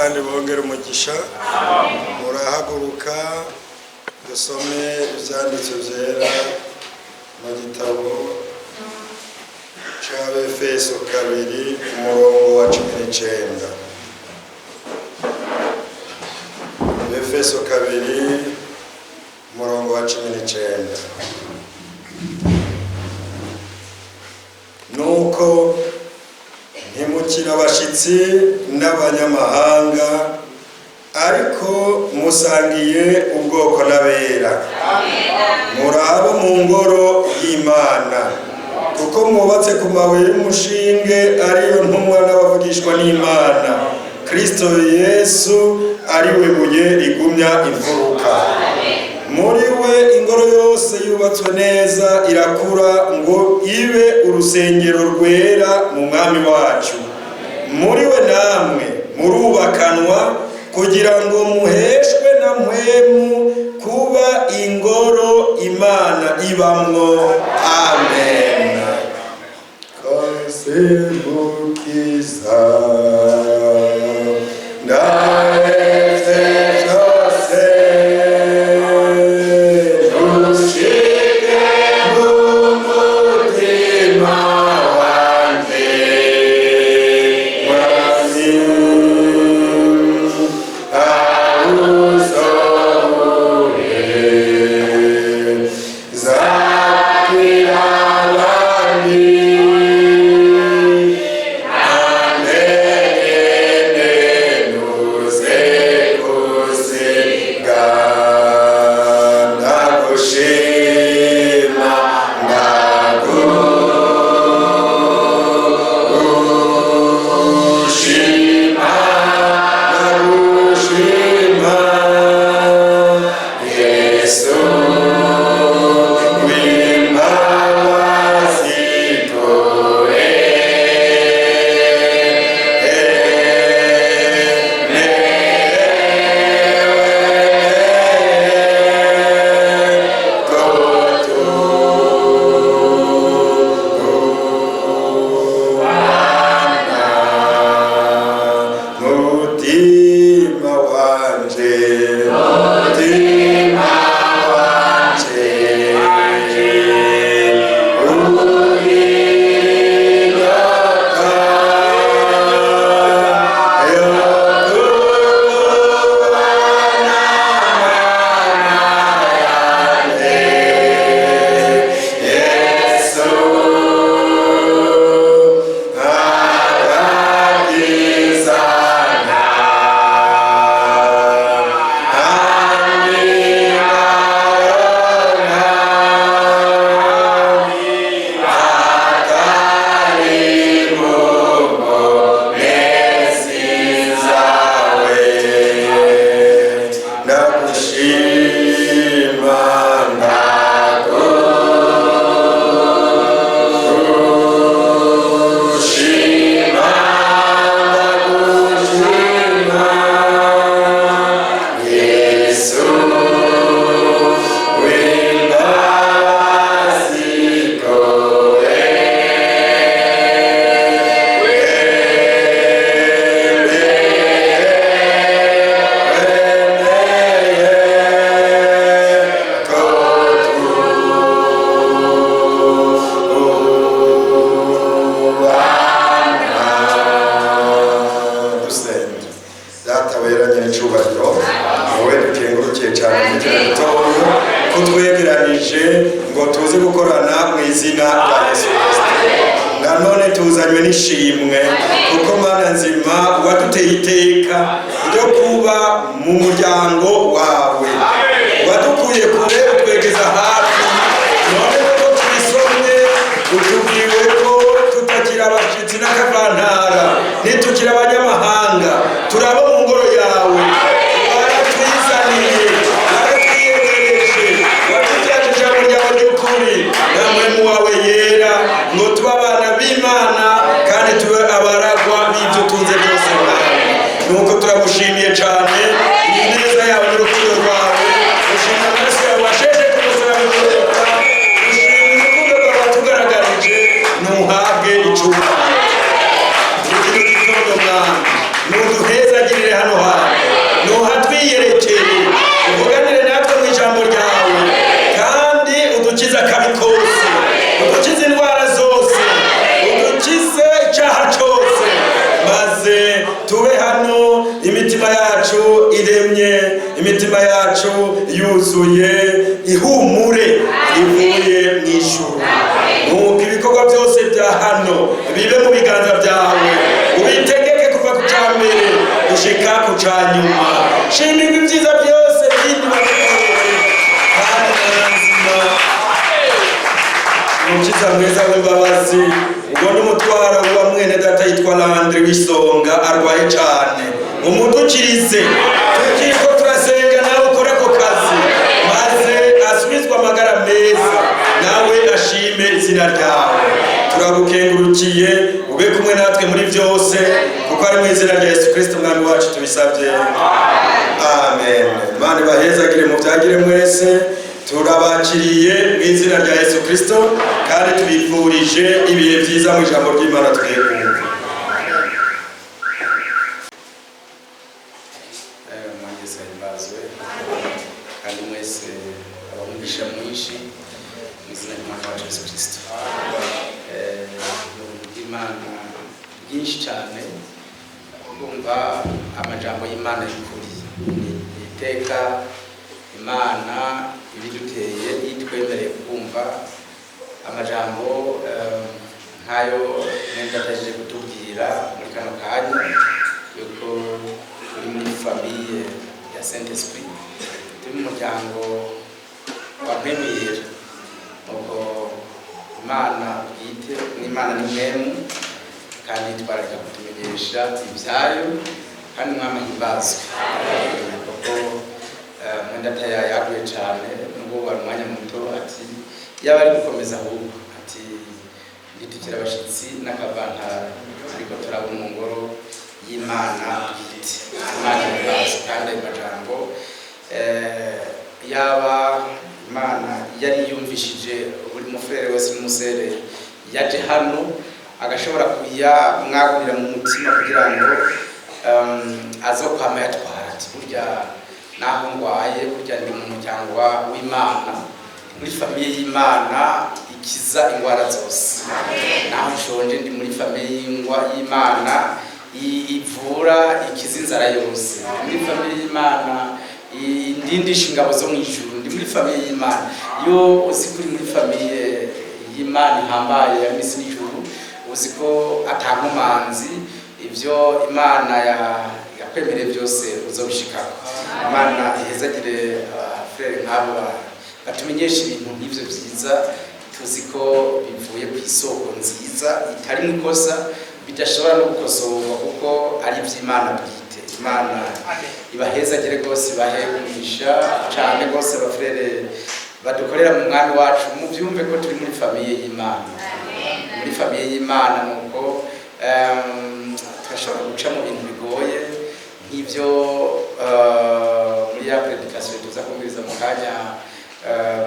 Kandi bongere umugisha. Murahaguruka dusome ibyanditswe byera mu gitabo c'Abefeso 2, umurongo wa 19. Efeso 2, umurongo wa 19. Nuko ntimukiri abashitsi n'abanyamahanga, ariko musangiye ubwoko n'abera, muri abo mu ngoro y'Imana, kuko mwubatse ku mabuye y'umushinge, ariyo ntumwa n'abavugishwa n'Imana, Kristo Yesu ari we buye rigumya imfuruka. Muri we ingoro yose yubatswe neza irakura ngo ibe urusengero rwera mu Mwami wacu. Muri we namwe murubakanwa kugira ngo muheshwe na Mpwemu kuba ingoro Imana ibamwo. Amen. Kasemukiza ndaheze byose, ushike mu mutima wanje, Mwami, awusohore zakira abandi. Amenene nuze kusiga, ndagushima, ndagushima, ndagushima, Yesu w'imbabazi kure. Mutima wanje, mutima wanje, uhinyaka yo kubana Mana yanjye, Yesu agakizana ndagushima, ndagushima, ndagushima, Yesu w'imbabazi kure. Dusenge. Data wera nyir'icyubahiro, wowe dukengurukiye cyane muri kino gitondo kutwegeranije ngo tuze gukorana mu izina rya Yesu Kristo. Nanone tuzanywe n'ishimwe, kuko Mana nzima waduteye iteka ryo kuba mu muryango wawe, wadukuye kure utwegeza hafi. None ko tubisomye, utubwiwe ko tutakiri abashitsi n'akavantara, ntitukiri abanyamahanga, turaba mu ngoro yawe. Waratwizaniye, waratwiyegereje, watubyaje ijambo ryawe ry'ukuri na Mpwemu wawe yera, ngo tube abana b'Imana kandi tube abaragwa b'ibyo utunze byose, Mwami. Nuko turagushimiye cyane iyi neza yawe n'urukundo rwawe. Ushimira amaraso yawe washeshe ku musaraba w'Igorogota. Ushimira urukundo rwawe watugaragarije. Ntuhabwe icyubahiro muri kino gitondo, Mwami. Nuduheza. Nuhahezagirire hano hantu, nuhatwiyerekeye, uvuganire natwe mu ijambo ryawe, kandi udukize akabi kose, udukize indwara zose, udukize icyaha cyose, maze tube hano imitima yacu iremye, imitima yacu yuzuye ihumure ivuye mu ijuru. Nuko ibikorwa byose bya hano bibe mu biganza byawe, ubitegeke kuva ku cya mbere gushika ku cya nyuma. Shimirwa ibyiza byose bindi wadukoreye, kandi nzima Umukiza mwiza w'imbabazi, ubwo n'umutwaro wa mwene data yitwa Landry w'Isonga arwaye cyane, umudukirize. Tukiriko turasenga, nawe ukore ako kazi, maze asubizwe amagara meza, nawe ashime izina ryawe. Turagukengurukiye, ube kumwe natwe muri byose, kuko ari mu izina rya Yesu Kristo Umwami wacu tubisabye, amen. Imana ibahezagire, mubyagire mwese. Turabakiriye mu izina rya Yesu Kristo, kandi tubifurije ibihe byiza mu ijambo ry'Imana tugiye kumva. Mwangeze himbazwe, kandi mwese abamugisha mwinshi mu izina ry'Umwami wacu Yesu Kristo. Ni ubuntu bw'Imana bwinshi cyane kumva amajambo y'Imana y'ukuri. Ni iteka Imana ibiduteye itwemereye kumva amajambo nk'ayo mwenda ataje kutubwira muri kano kanya, yuko turi muri famille ya Saint Esprit, turi mu muryango wa Mpemiyera. Nuko Imana bwite n'Imana ni mwemu, kandi itwararika kutumenyesha ibyayo, kandi Umwami ahimbazwe, kuko mwenda ataya yaguye cyane nubwo wari umwanya muto, ati yaba ari gukomeza ahubwo ati ntitukire abashyitsi n'akavantara, ariko turaba mu ngoro y'Imana bwite. Imana ihimbazwe. Kandi ayo majambo yaba Imana yari yumvishije buri mufurere wese n'umusere yaje hano, agashobora kuyamwagurira mu mutima kugira ngo azokwama yatwara ati burya naho ngwaye, burya ndi mu muryango w'Imana, muri famille y'Imana ikiza indwara zose. Naho nshonje, ndi muri famille y'Imana ivura, ikiza inzara yose. Ndi muri famille y'Imana indindisha ingabo zo mu ijuru. Ndi muri famille y'Imana. Iyo uzi ko uri muri famille y'Imana ihambaye ya misi n'ijuru, uzi ko atankomanzi, ibyo Imana yakwemereye byose uzobishikako. Imana ihezagire abafurere nk'abo batumenyesha ibintu nk'ivyo vyiza, tuzi ko bivuye ku isoko nziza itari mu ikosa, bidashobora no gukosorwa kuko ari iby'Imana bwite. Imana ibahezagire rwose, ibahe umugisha cyane rwose, abafurere badukorera mu Mwami wacu. Mubyumve ko turi muri famille y'Imana, muri famille y'Imana. Nuko turashobora guca mu bintu bigoye nk'ibyo muri ya prédication tuza kumviriza mu kanya.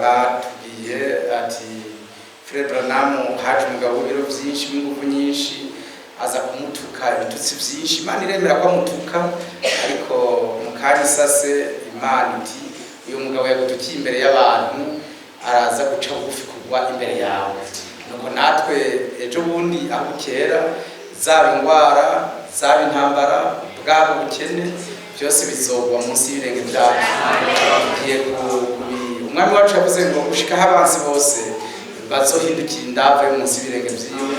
Batubwiye ati Frère Branham haje umugabo w'ibiro byinshi w'ingufu nyinshi, aza kumutuka ibitutsi byinshi. Imana iremera ko amutuka, ariko mu kanya isase Imana iti uyu mugabo yagutukiye imbere y'abantu araza guca bugufi kugwa imbere yawe. Nuko natwe ejo bundi aho bukera, zaba indwara, zaba intambara, bwaba ubukene, byose bizogwa munsi y'ibirenge byacu. Tugiye Umwami wacu yavuze ngo gushikaho abansi bose bazohindukira indava yo munsi y'ibirenge vyiwe.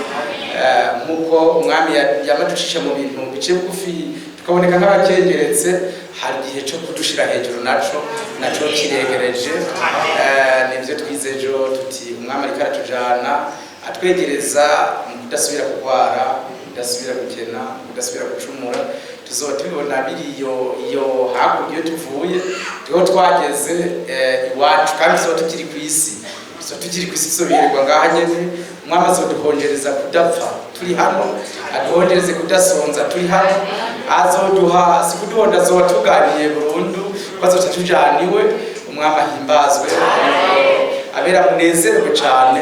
Nk'uko Umwami yamaducisha mu bintu biciye bugufi tukaboneka nk'abakengeretse, hari igihe cyo kudushira hejuru, naco kiregereje. Nivyo twize ejo, tuti Umwami ariko aratujana atwegereza mu kudasubira kurwara, kudasubira gukena, kudasubira gucumura. Tuzoba tubibona biri iyo hakurya iyo tuvuye, tuho twageze iwacu, kandi tuzoba tukiri ku isi, tuzoba tukiri ku isi, tuzobirirwa ngaha nyene. Umwami azoduhonjereza kudapfa turi hano, aduhonjereze kudasonza turi hano, azoduha si kuduhonda, azoba tuganiye burundu ko azoca tujaniwe. Umwami ahimbazwe. Abera munezerwe cyane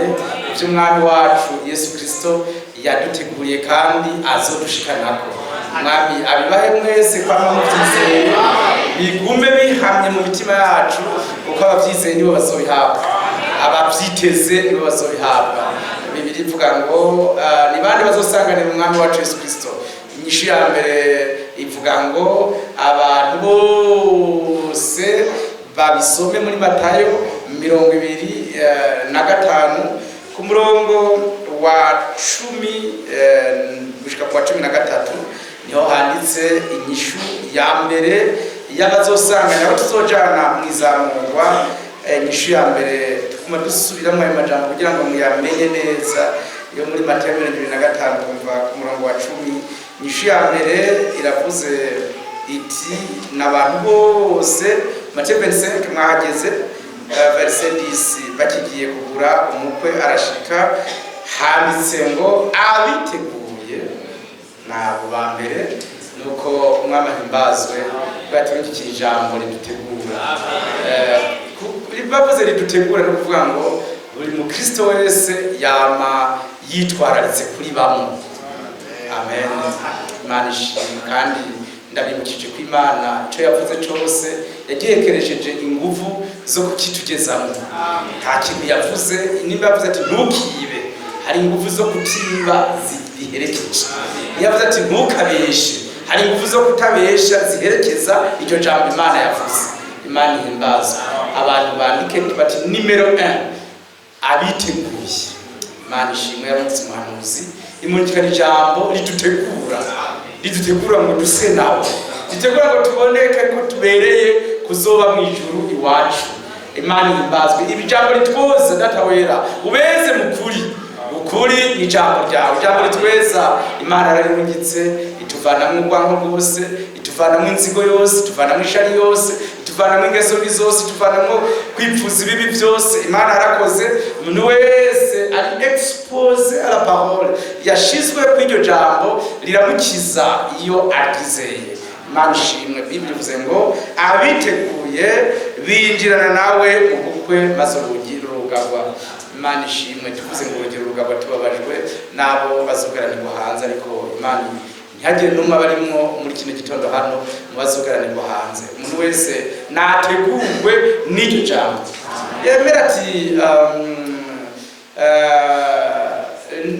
iby'Umwami wacu Yesu Kristo yaduteguriye kandi azodushikanako. Mwami abibahe mwese kwama mubyizeye, bigume bihamye mu mitima yacu, kuko ababyizeye nibo bazobihabwa, ababyiteze nibo bazobihabwa. Bibiliya ivuga ngo ni bande bazosanganira Umwami wacu Yesu Kristo? Inyishu ya mbere ivuga ngo abantu bose. Babisome muri Matayo 25 ku murongo wa 10 gushika ku wa 13, niho handitse inyishu ya mbere y'abazosanganya, abo tuzojana mu izamurwa. Inyishu ya mbere, tuguma dusubiramo ayo majambo kugira ngo muyamenye neza, yo muri Matayo 25 kuva ku murongo wa 10. Inyishu ya mbere iravuze iti n'abantu bose. Matayo 25 mwahageze, verset 10: bakigiye kugura, umukwe arashika. Handitse ngo abiteguye nabo ba mbere. Nuko Umwami ahimbazwe bwaturungikiye ijambo ridutegura. Bavuze ridutegura, no kuvuga ngo buri mukristo wese yama yitwararitse kuri bamwe. Amen, Imana ishimwe. Kandi ndabibukije ko Imana icyo yavuze cyose yagihekeresheje inguvu zo kukitugezamo. Nta kintu yavuze, nimba yavuze ati ntukibe, hari inguvu zo kutiba ziherekeje. Iyo yavuze ati ntukabeshe, hari inguvu zo kutabesha ziherekeza iryo jambo Imana yavuze. Imana ihimbazwe. Abantu bandike bati numéro 1, abiteguye. Imana ishimwe yaramutse umuhanuzi imurikana ijambo ridutegura, ridutegura ngo duse nawe, ridutegura ngo tuboneke ko tubereye kuzoba mu ijuru iwacu. Imana ihimbazwe. Ibi jambo ritwoza. Data wera, ubeze mu kuri, ukuri ni ijambo ryawe, ijambo ritweza. Imana yararungitse, ituvanamwo urwanko rwose, ituvanamwo inzigo yose, ituvanamwo ishari yose, ituvanamwo ingeso mbi zose, ituvanamwo kwipfuza ibibi byose. Imana yarakoze. Umuntu wese ari exposé à la parole, yashizwe kuri iryo jambo, riramukiza iyo aryizeye. Imana ishimwe. Bibiri ivuze ngo abiteguye binjirana nawe mu bukwe, maze urugi rurugagwa. Imana ishimwe. Tuvuze ngo urugi rurugagwa, tubabajwe n'abo bazugaranirwa hanze, ariko Imana ntihagire n'umwe abarimwo muri kino gitondo hano mu bazugaranirwa hanze. Umuntu wese nategurwe n'iryo jambo, yemera ati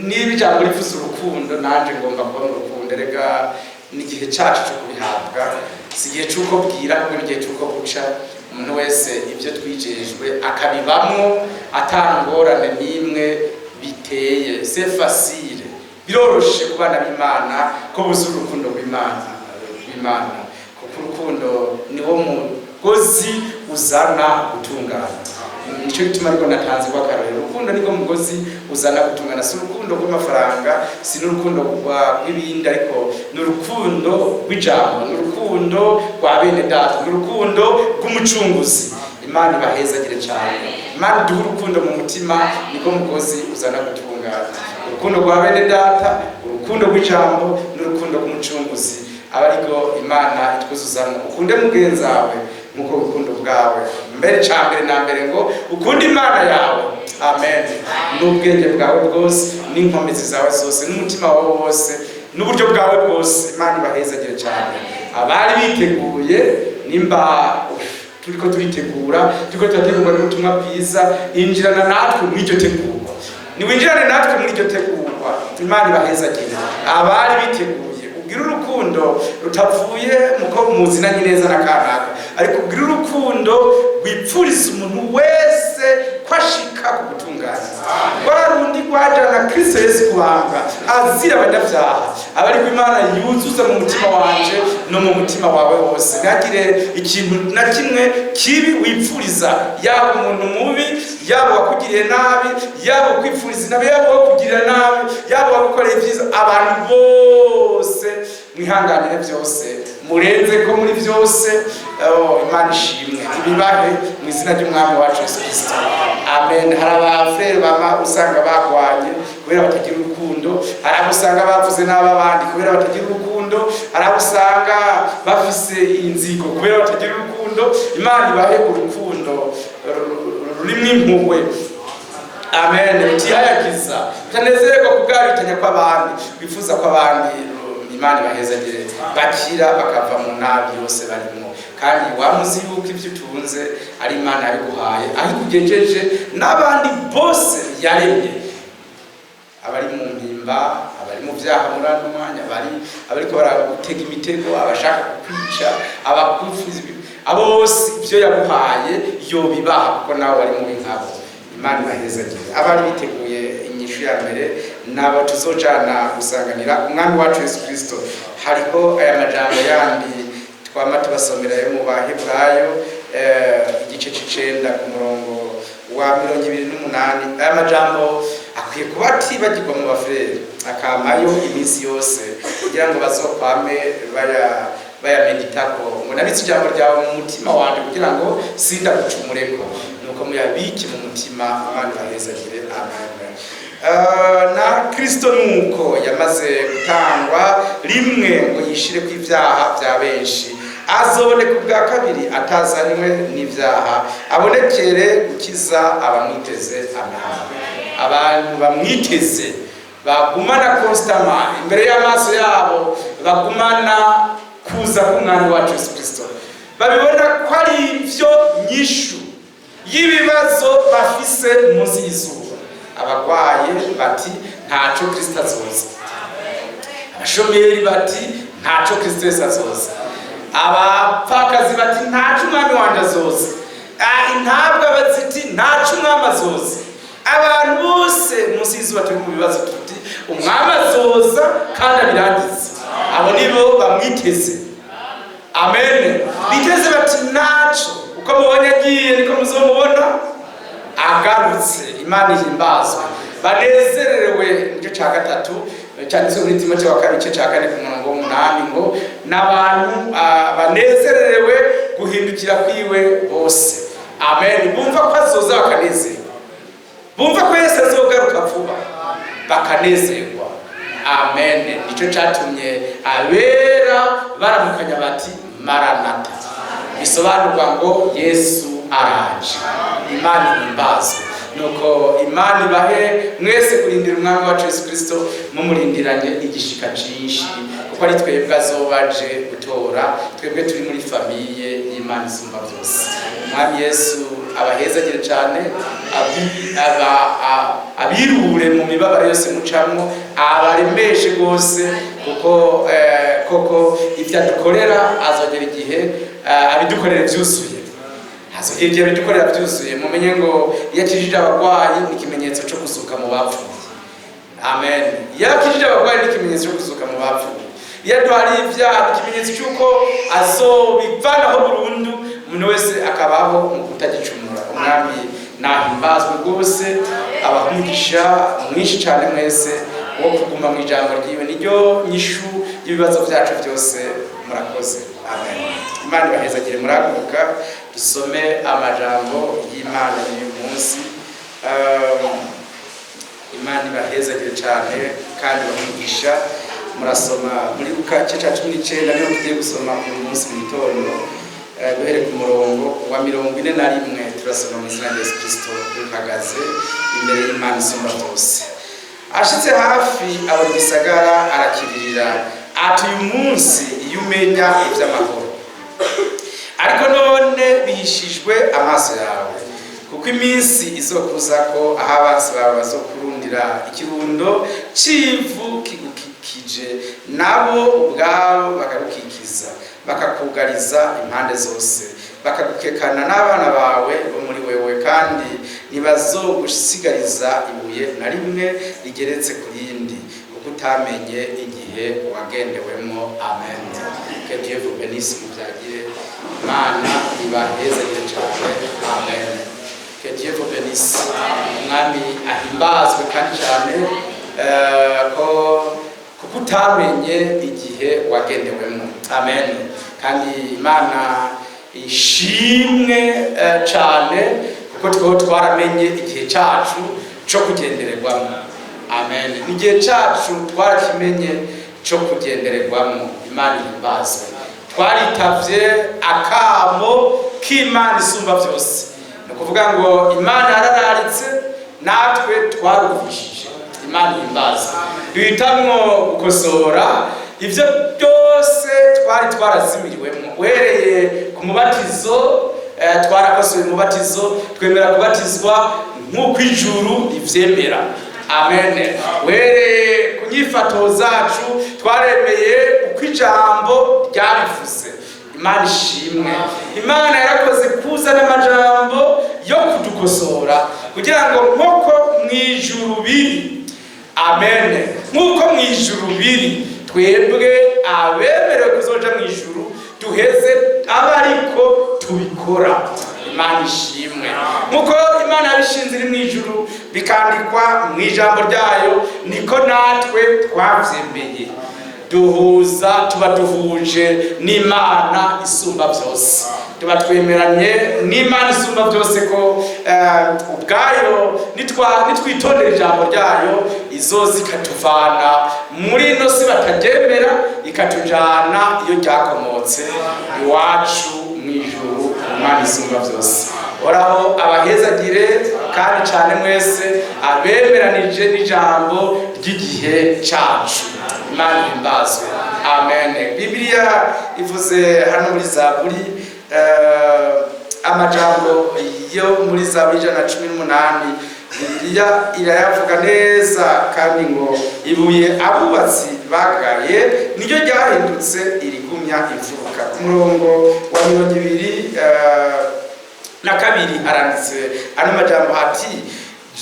niba ijambo rivuze urukundo, nanjye ngomba kuba mu rukundo. Rega ni igihe cyacu cyo kubihabwa, si igihe cy'uko bwira, ahubwo ni igihe cy'uko buca. Umuntu wese ibyo twijejwe akabibamwo atangorane n'imwe biteye. C'est facile, biroroshe ku bana b'Imana ko buzuye urukundo rw'Imana, kuko urukundo niwo mugozi uzana gutungana. Nicyo gituma ariko natanze kw'akarorero, urukundo niko mugozi uzana gutungana. Si urukundo rw'amafaranga, si n'urukundo rw'ibindi, ariko ni urukundo rw'ijambo, ni urukundo rwa bene data, ni urukundo rw'Umucunguzi. Imana ibahezagire cyane. Imana iduhe urukundo mu mutima, niko mugozi uzana gutungana. Urukundo rwa bene data, urukundo rw'ijambo n'urukundo rw'Umucunguzi, aba ariko Imana itwuzuzamo. Ukunde mugenzi wawe nk'uko urukundo bwawe. Mbere, cya mbere na mbere, ngo ukunde Imana yawe, amen, n'ubwenge bwawe bwose, n'inkomezi zawe zose, n'umutima wawe wose, n'uburyo bwawe bwose. Imana ibahezagire cyane. Abari biteguye, nimba turiko turitegura, turiko turategurwa n'ubutumwa bwiza, injirana natwe muri iryo tegurwa, niwinjirane natwe muri iryo tegurwa. Imana ibahezagire. Abari biteguye, ugira urukundo rutavuye muko muzinanye neza na kanaka, ariko ugira urukundo rwipfuriza umuntu wese ko ashika ku gutunganya rwa rundi rwajana Kristo Yesu kubambwa azira abanyabyaha. Aba ariko Imana yuzuza mu mutima wanje no mu mutima wawe wose. Ntihagire ikintu na kimwe kibi wipfuriza, yaba umuntu mubi, yaba uwakugiriye nabi, yaba ukwipfuriza nabi, yaba uwakugirira nabi, yaba uwagukoreye ibyiza. Abantu bose mwihanganire byose, murenze ko muri byose. Oh, Imana ishimwe. Ibibahe mu izina ry'Umwami wacu Yesu Kristo, amen. Hari abafrères bama usanga bagwanye kubera batagira urukundo, hari abo usanga bavuze nabi abandi kubera batagira urukundo, hari abo usanga bafise inzigo kubera batagira urukundo. Imana ibahe urukundo rurimo impuhwe, amen, rutihayagiza, rutanezerwa kubwabitanya kw'abandi, bifuza ko abandi. Imana ishimwe. Imana ibahezagire, bakira bakava mu nabi yose barimo. Kandi wamuzi yuko ibyo utunze ari Imana yabiguhaye, aho ikugejeje n'abandi bose yaremye, abari mu mpimba, abari mu byaha muri ano mwanya, abariko baragutega imitego, abashaka kukwica, abakufuza, abo bose ibyo yaguhaye yobibaha, kuko nawe wari mubi nkabo. Imana ibahezagire. Abari biteguye inyishu ya mbere nabo tuzojana gusanganira Umwami wacu Yesu Kristo. Hariho aya majambo yandi twama tubasomera yo mu Baheburayo, igice c'icenda ku murongo wa 28. Aya majambo akwiye kuba atibagirwa mu bafurere, akamayo iminsi yose kugira ngo bazokwame bayameditako, ngo nabitse ijambo ryawe mu mutima wanje kugira ngo sindagucumureko. Nuko muyabike mu mutima. Imana ibahezagire, amen. Na Kristo nuko yamaze gutangwa rimwe ngo yishire ku ibyaha bya benshi, azoboneka ubwa kabiri atazanywe n'ibyaha, abonekere gukiza abamwiteze. Amen. Abantu bamwiteze bagumana constamment imbere y'amaso yabo, bagumana kuza k'Umwami wacu Yesu Kristo, babibona ko ari ibyo nyishu y'ibibazo bafise munsi y'izuba. Abagwaye bati ntaco, Kristo azoza. Abashomeri bati ntaco, Kristo Yesu azoza. Abapfakazi bati ntaco, Umwami wanje azoza. Intabwa baziti ntaco, Umwami azoza. Abantu bose munsi y'izuba turi mu bibazo tuti Umwami azoza kandi abirangize. Abo nibo bamwiteze, amen. Biteze bati ntaco, uko mubonye agiye niko muzomubona agarutse. Imana ihimbazwe. Banezerewe. Nicyo cya gatatu cyanditswe muri Timoteyo wa kabiri, igice cya 4 ku murongo w'umunani, ngo n'abantu banezerewe guhindukira kwiwe bose. Amen. Bumva ko azoza bakanezerwa, bumva ko Yesu azogaruka vuba bakanezerwa. Amen. Nicyo cyatumye abera baramukanya bati maranata, bisobanurwa ngo Yesu araje. Imana ihimbazwe. Nuko Imana ibahe mwese kurindira Umwami wacu Yesu Kristo mumurindiranye igishika cinshi, kuko ari twebwe azobaje gutora, twebwe turi muri famille y'Imana isumba byose. Umwami Yesu abahezagire cyane, abirure mu mibabaro yose mucamwo, abaremeshe rwose, kuko koko ibyo adukorera azogera igihe abidukorere byuzuye, azogera igihe abidukorera byuzuye. Mumenye ngo iyo akijije abarwayi ni ikimenyetso cyo kuzuka mu bapfuye. Amen. Iyo akijije abarwayi ni ikimenyetso cyo kuzuka mu bapfuye. Iyo aduhariye ibyaha ni ikimenyetso cy'uko azobivanaho burundu, umuntu wese akabaho mu kutagicumura. Umwami nahimbazwe rwose, abaha umugisha mwinshi cyane mwese wo kuguma mu ijambo ryiwe, niryo nyishu y'ibibazo byacu byose. Murakoze, amen. Imana ibahezagire. Murahaguruka dusome amajambo y'Imana y'uyu munsi. Imana ibahezagire cyane kandi bamugisha. Murasoma muri Luka igice cya 19, niho tugiye gusoma uyu munsi mu gitondo, guhere ku murongo wa 41. Turasoma mu izina rya Yesu Kristo duhagaze imbere y'Imana isumba byose. Ashitse hafi abona igisagara, arakiririra ati uyu munsi iyo umenya iby'amahoro! Ariko none bihishijwe amaso yawe, kuko iminsi izokuza ko aho abansi bawe bazokurundira ikirundo c'ivu kigukikije, nabo ubwabo bakagukikiza, bakakugariza impande zose, bakagukekana n'abana bawe bo muri wewe, kandi ntibazogusigariza ibuye na rimwe rigeretse ku rindi, kuko utamenye igihe wagendewemo. Amen. Que Dieu vous bénisse. Mubyagire. Imana ibahezagire cyane, amen. Que Dieu vous bénisse. Umwami ahimbazwe kandi cyane, ko kuko utamenye igihe wagendewemo. Amen. Kandi Imana ishimwe cyane, kuko tweho twaramenye igihe cyacu cyo kugendererwamo. Amen. Igihe cyacu twarakimenye cyo kugendererwamo. Imana ihimbazwe. Twaritavye akamo k'Imana isumba byose. Ni ukuvuga ngo Imana yarararitse, natwe twarumvishije. Imana ihimbazwe. Duhitamwo gukosora. Ibyo byose twari twarazimiriwemo uhereye ku mubatizo. Twarakosoye umubatizo, twemera kubatizwa nk'uko ijuru rivyemera. Amen. Uhereye ku nyifato zacu, twaremeye uko ijambo ryabivuze. Imana ishimwe. Imana yarakoze kuzana amajambo yo kudukosora kugira ngo nk'uko mu ijuru biri, amen, nk'uko mu ijuru biri, twebwe abemerewe kuzoja mu ijuru duheze abe ariko tubikora. Imana ishimwe. Nk'uko Imana yabishinze iri mu ijuru, bikandikwa mu ijambo ryayo, niko natwe twavyemeye. Duhuza, tuba duhuje n'Imana isumba byose, tuba twemeranye n'Imana isumba byose ko ubwayo nitwitondera ijambo ryayo, izoza ikatuvana muri ino si bataryemera, ikatujana iyo ryakomotse, iwacu mu ijuru, Imana isumba byose. Oraho abahezagire kandi cyane mwese abemeranije n'ijambo ry'igihe cyacu. Imana ihimbazwe. Amen. Bibiliya ivuze hano muri Zaburi, amajambo yo muri Zaburi 118, Bibiliya irayavuga neza kandi ngo: "Ibuye abubatsi bagaye niryo ryahindutse irigumya imfuruka." Ku murongo wa 22 haranditse ano majambo ati,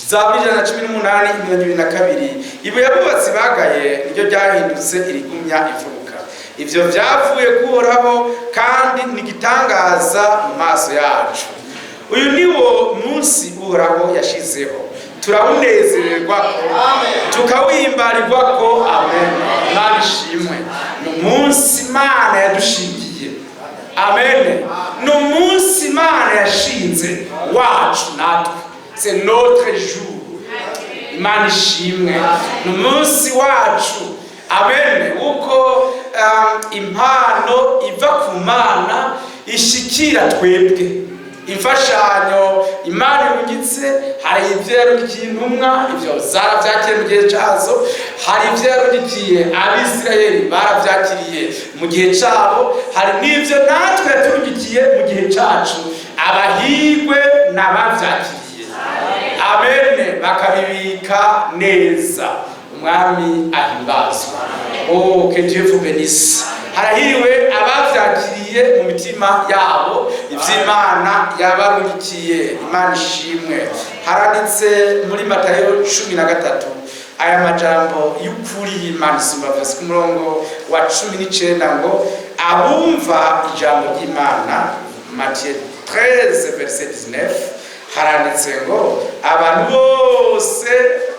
Zaburi 118, 22: "Ibuye abubatsi bagaye niryo ryahindutse irigumya imfuruka. Ivyo vyavuye kuhoraho, kandi ni igitangaza mu maso yacu. Uyu ni wo munsi Uhoraho yashizeho, turawunezererwako, tukawihimbarirwako." Amen. Imana ishimwe. Ni umunsi Imana yadushingiye. Amen. Ni umunsi Imana yashinze wacu natwe. C'est notre jour. Imana ishimwe. Ni umunsi wacu. Amen. Uko impano iva ku Mana ishikira twebwe, imfashanyo Imana irungitse. Hari ibyo yarungikiye intumwa, ibyo zarabyakiriye mu gihe cyazo. Hari ibyo yarungikiye Abisirayeli, barabyakiriye mu gihe cyabo. Hari n'ibyo natwe yaturungikiye mu gihe cyacu. Abahirwe n'ababyakiriye, amen, bakabibika neza. Umwami ahimbazwa. Oh, que Dieu vous bénisse. Harahiriwe abavyakiriye mu mitima yabo ivy'Imana yabarungikiye. Imana ishimwe. Haranditse muri Matayo 13 aya majambo y'ukuri y'Imana isumba vyose, ku murongo wa 19 ngo: "Abumva ijambo ry'Imana." Matthieu 13 verset 19, haranditse ngo abantu bose,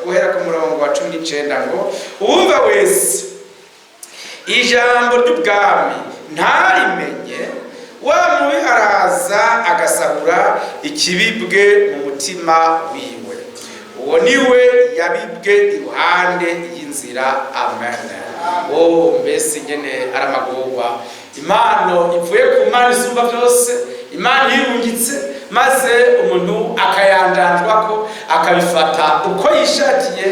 guhera ku murongo wa 19 ngo: "Uwumva wese ijambo ry'ubwami ntarimenye, wa mubi araza agasahura ikibibwe mu mutima wiwe. Uwo niwe yabibwe iruhande y'inzira." Amen. Oh, mbese ingene ari amagorwa! Impano ivuye ku Mana isumba byose, Imana yirungitse, maze umuntu akayanjanjwako, akabifata uko yishakiye.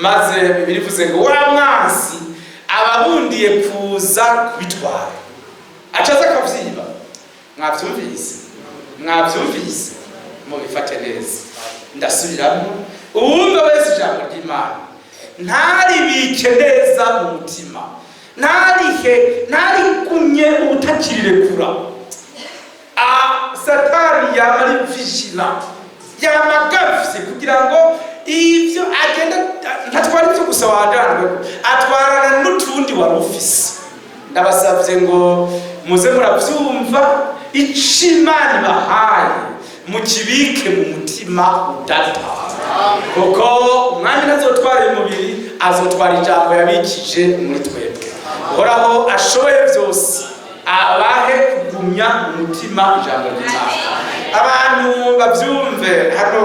Maze Bibiliya ivuze ngo wa mwansi ababundiye kuza kubitwara, acaza akavyiba. Mwavyumvise? Mwavyumvise? Mubifate neza. Ndasubiramo: uwumva wese ijambo ry'Imana ntaribike neza mu mutima, ntarihe, ntarigumye ubutakirirekura, Satani yama ari vigilant, yama agavye kugira ngo ivyo agenda ntatwara ivyo gusa wajanjweko, atwarana n'utundi wari ufise. Ndabasavye ngo muze muravyumva. Ico Imana ibahaye mukibike mu mutima udata, kuko umwami ntazotwara uyu mubiri, azotwara ijambo yabikije muri twebwe. Uhoraho ashoboye byose abahe kugumya mu mutima ijambo ry'Imana. Abantu babyumve. Hano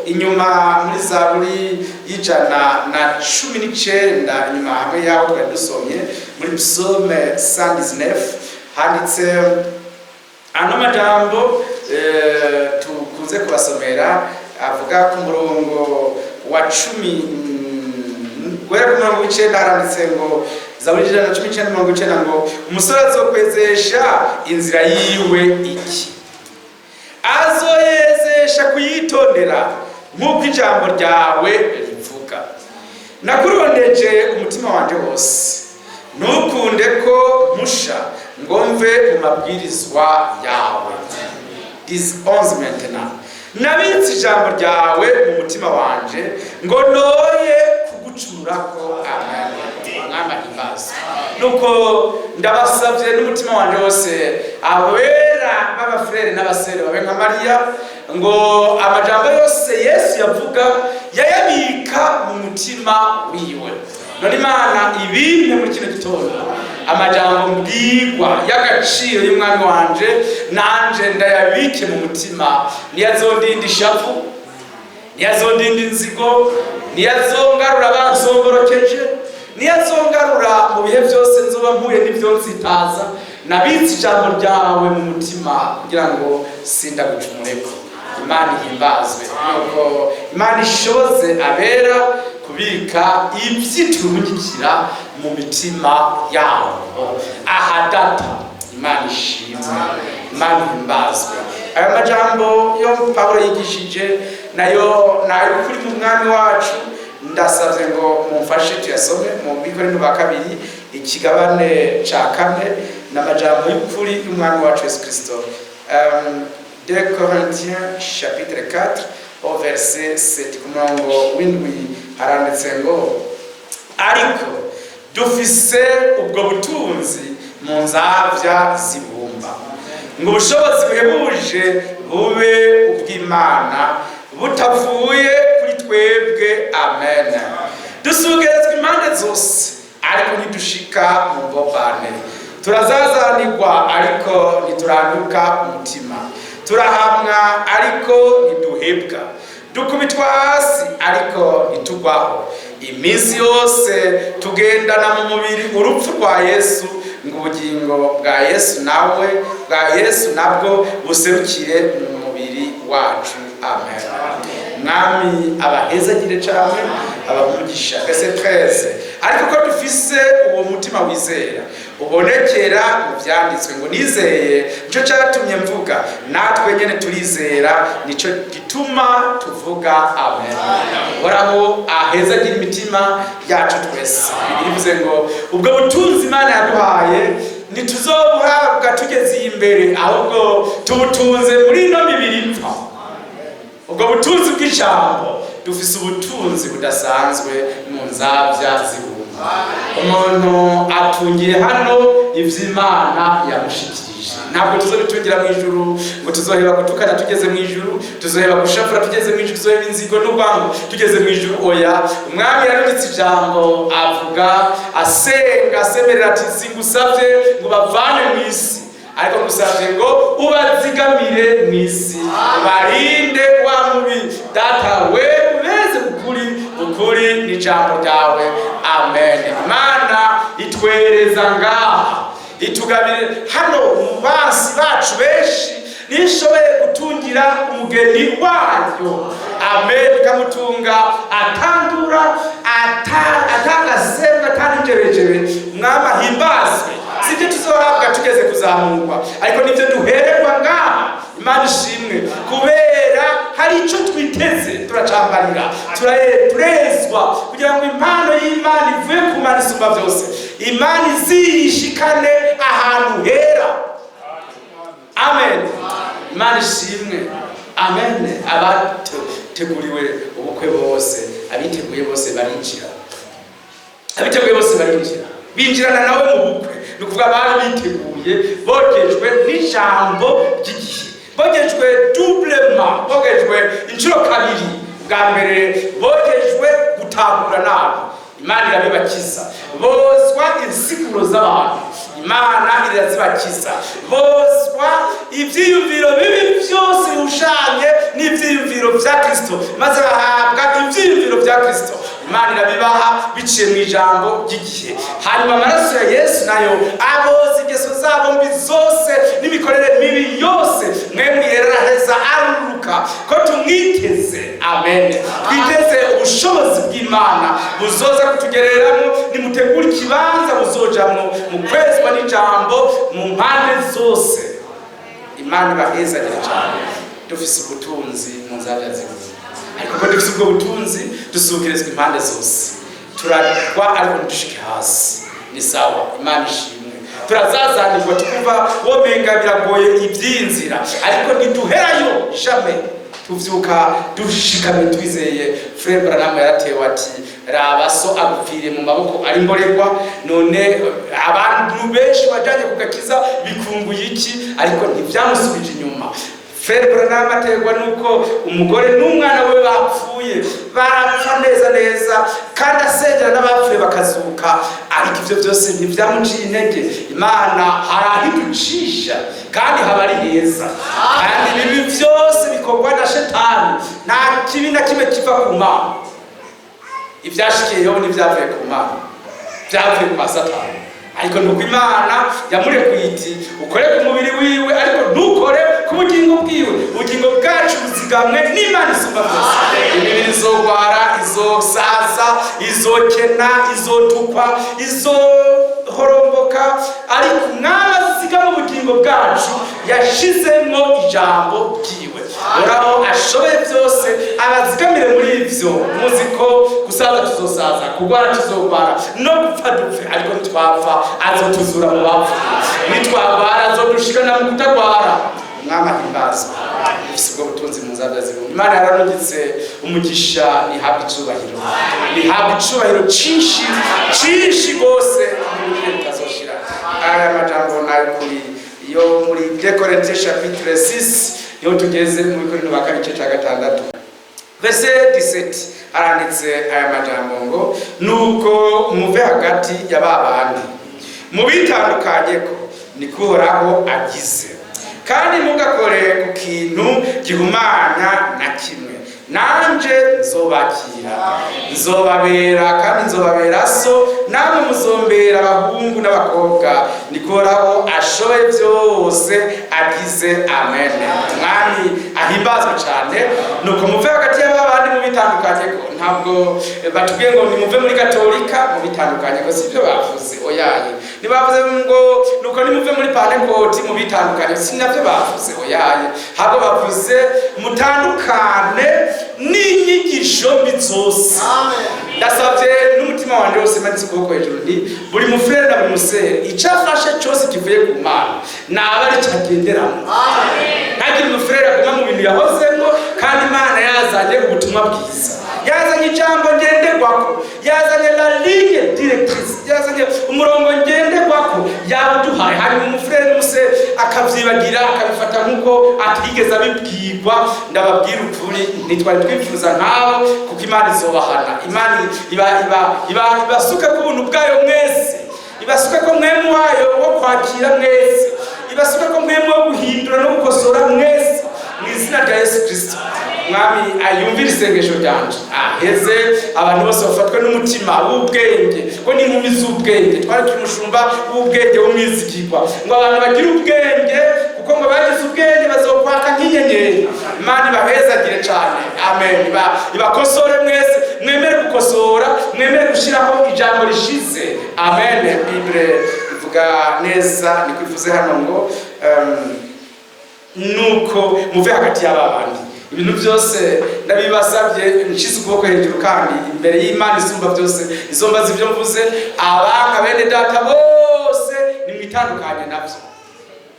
inyuma muri Zaburi y'119, inyuma hamwe yaho twari dusomye muri Psaume 119, handitse ano majambo tukunze kubasomera, avuga ku murongo wa 10, guhera ku murongo w'9, haranditse ngo: Zaburi 119:90 ngo umusore azokwezesha inzira yiwe iki, azoyezesha kuyitondera nk'uko ijambo ryawe rivuga. Nakurondeje umutima wanje wose, ntukunde ko musha ngo mve mu mabwirizwa yawe. 11 maintenant. Nabitse ijambo ryawe mu mutima wanje ngo noye kugucurako. Amen. Mwami ahimbazwe. Nuko ndabasabye n'umutima wanje wose, abera b'abafurere n'abasere babe nka Mariya, ngo amajambo yose Yesu yavuga yayabika mu mutima wiwe. None Imana ibimpe muri kino gitondo, amajambo mbwirwa y'agaciro y'Umwami wanje, nanje ndayabike mu mutima. Niyazondinda ishavu, niyazondinda inzigo, niyazongarura bansongorokeje, niyazongarura mu bihe byose nzoba mpuye n'ibyo nsitaza. Nabitse ijambo ryawe mu mutima kugira ngo sindagucumureko. Imana ihimbazwe. Nuko Imana ishoboze abera kubika ivyituruhukira mu mitima yabo. Aha Data, Imana ishimwe, Imana ihimbazwe. Aya majambo yo Pawulo yigishije nayo nayo kuri mu Mwami wacu, ndasabye ngo mumfashe tuyasome mu Bikorinto ba kabiri ikigabane ca 4, n'amajambo y'ukuri y'Umwami wacu Yesu Kristo. 2 Corinthiens chapitre 4 au verset 7, ku murongo w'indwi, haranditse ngo: ariko dufise ubwo butunzi mu nzabya zibumba, ngo ubushobozi buhebuje bube ubw'Imana butavuye kuri twebwe. Amen. Dusugerezwa impande zose, ariko ntidushika mu mbobane. Turazazanirwa, ariko ntituranduka umutima. Turahamwa, ariko ntiduhebwa. Dukubitwa hasi, ariko ntitugwaho. Iminsi yose tugendana mu mubiri urupfu rwa Yesu, ngo ubugingo bwa Yesu nawe bwa Yesu nabwo buserukire mu mubiri wacu. Amen. Mwami abahezagire cyane, abamugisha. Verset 13: ariko ko dufise uwo mutima wizera ubonekera mu byanditswe ngo nizeye, nico cyatumye mvuga, natwe nyene turizera, nico gituma tuvuga. Amen. Uhoraho ahezagira imitima yacu twese. Bibiliya ivuze ngo ubwo butunzi Imana yaduhaye ntituzobuhabwa tugeze iyi imbere, ahubwo tubutunze muri ino mibiri ipfa. Ubwo butunzi bw'ijambo, dufise ubutunzi budasanzwe mu nzabya zibumba. Umuntu atungiye hano ivy'Imana yamushikirije, ntabwo tuzobitungira mu ijuru ngo tuzoheba gutukana tugeze mu ijuru, tuzoheba gushafura tugeze mu ijuru, tuzoheba inzigo n'urwango tugeze mu ijuru. Oya, Umwami yarungitse ijambo, avuga asenga asemerera ati: singusavye ngo bavane mu isi, ariko ngusavye ngo ubazigamire mu isi, ubarinde wa mubi. Data we, ubeze ukuri, ukuri ni ijambo ryawe. Amen. Imana itwereza ngaha, itugabire hano mu bansi bacu benshi, nishoboye gutungira umugeni wayo. Amen. Ikamutunga atandura, atagasemwa, ataninjerejere. Umwami ahimbazwe. Sibyo tuzohabwa tugeze kuzamurwa, ariko nibyo duhererwa ngaha. Imana ishimwe, kubera hari icyo twiteze, turacambarira, turezwa kugira ngo impano y'Imana ivuye ku Mana isumba byose, Imana iziyishikane ahantu hera. Amen. Imana ishimwe. Amen. Abateguriwe ubukwe bose, abiteguye bose barinjira, abiteguye bose barinjira, binjirana nawe mu bukwe. Ni ukuvuga bari biteguye, bogejwe n'ijambo ry'igihe, bogejwe doublement, bogejwe inshuro kabiri. Bwa mbere bogejwe gutahura nabi, Imana irabibakiza. Bozwa insiguro z'abantu, Imana irazibakiza. Bozwa ibyiyumviro bibi byose bihushanye n'ibyiyumviro bya Kristo, maze bahabwa ibyiyumviro bya Kristo. Imana irabibaha biciye mu ijambo ry'igihe. Hanyuma amaraso ya Yesu nayo aboza ingeso zabo mbi zose n'imikorere mibi yose. Mwemwe yeraheza aruruka ko tumwiteze. Amen. Twiteze ubushobozi bw'Imana. bw'Imana buzoza kutugereramo. Nimutegure ikibanza buzojamwo mu kwezwa n'ijambo mu mpande zose. Imana ibahezagire cyane. Dufise ubutunzi mu nzabya zibiri, ariko ko dufise ubwo butunzi, dusukirizwa impande zose. Turagwa ariko ntidushike hasi. Ni sawa, Imana ishimwe. Turazazanirwa, tukumva womenga biragoye iby'inzira, ariko ntiduherayo, jamais. Tuvyuka dushikamye, twizeye. Frère Branham yaratewe ati: "Raba, so agupfiriye mu maboko ari mborerwa. None abantu benshi wajanye ku gakiza bikunguye iki?" Ariko ntibyamusubije inyuma. Frère Branham aterwa nuko umugore n'umwana we bapfuye, barapfa neza neza, kandi asengera n'abapfuye bakazuka, ariko ivyo byose ntibyamuciye intege. Imana hari aho iducisha kandi haba ari heza, kandi ibibi byose bikorwa na Shetani, nta kibi na kimwe kiva ku Mana. Ibyashikiye Yobu ntibyavuye ku Mana, byavuye kwa Satani. Ariko nuko Imana yamurekuye iti: "Ukore ku mubiri wiwe, ariko ntukore ku bugingo bwiwe." Ubugingo bwacu buzigamwe n'Imana isumba byose. Imibiri izogwara, izosaza, izokena, izotukwa, izohoromboka, ariko Umwami azigama ubugingo bwacu, yashizemo ijambo ryiwe. Uraho ashoboye byose abazigamire muri ivyo. Muzi ko gusaza tuzosaza, kugwara tuzogwara, no gupfa dupfe, ariko nitwapfa azotuzura mu bapfuye, nitwagwara azodushikana mu kutagwara. Umwami ahimbazwa. Ufise ubwo butunzi mu nzabya zibumba. Imana yaranungitse umugisha, nihabwa icubahiro, nihabwa icubahiro cinshi cinshi rwose n'ibihe bitazoshira. Aya majambo nayo kuri yo muri 2 Corinthiens chapitre 6, niho tugeze, mu Bikorinto ba kabiri, igice cya gatandatu, verset 17, haranditse aya majambo ngo: "Nuko muve hagati ya ba bandi, mubitandukanye ko niko Uhoraho agize, kandi ntugakore ku kintu gihumanya na kimwe, nanje nzobakira, nzobabera kandi nzobabera so, namwe muzombera abahungu n'abakobwa, niko Uhoraho ashoboye byose agize." Amen. Umwami ahimbazwe cyane. Nuko muve hagati y'abandi, mubitandukanye ko. Ntabwo batubwiye ngo nimuve muri Katolika mubitandukanye ko, sibyo bavuze, oyaye. Ntibavuze ngo nuko nimuve muri Pantekoti mubitandukanye, si nabyo bavuze, oyaye. Ahubwo bavuze mutandukane n'inyigisho mbi zose. Ndasabye n'umutima wanjye wose, manitse ukuboko hejuru, nti buri mufurere na buri musere, icyo afashe cyose kivuye ku Mana naba ari cyo agenderamo. Ntagire umufurere aguma mu bintu yahozemo kandi Imana yazanye ubutumwa bwiza, yazanye ijambo ngenderwako, yazanye la ligne directrice, yazanye umurongo ngenderwako, yawuduhaye, hanyuma umufurere n'umusere akavyibagira, akabifata nk'uko atigeze abibwirwa. Ndababwira ukuri, ntitwari twifuza nk'abo, kuko Imana izobahana. Imana iba ibasuke ku buntu bwayo mwese, ibasuke ko mwemu wayo wo kwakira mwese, ibasuke ko mwemu wo guhindura no gukosora mwese, mu izina rya Yesu Kirisito. Mwami ayumvire isengesho ryanje, aheze abantu bose bafatwe n'umutima w'ubwenge, ko n'inkumi z'ubwenge twari turi, umushumba w'ubwenge w'umwizigirwa, ngo abantu bagire ubwenge, kuko ngo bagize ubwenge bazokwaka nk'inyenyeri. Imana ibahezagire cyane. Amen. Ibakosore mwese, mwemere gukosora, mwemere gushyiraho ijambo rishize. Amen. Bible ivuga neza, niko ivuze hano ngo nuko muve hagati y'aba bandi. Ibintu byose ndabibasabye nshize ukuboko hejuru, kandi imbere y'Imana isumba byose izombaza ibyo mvuze. Abanka bene data bose, nimwitandukanye nabyo,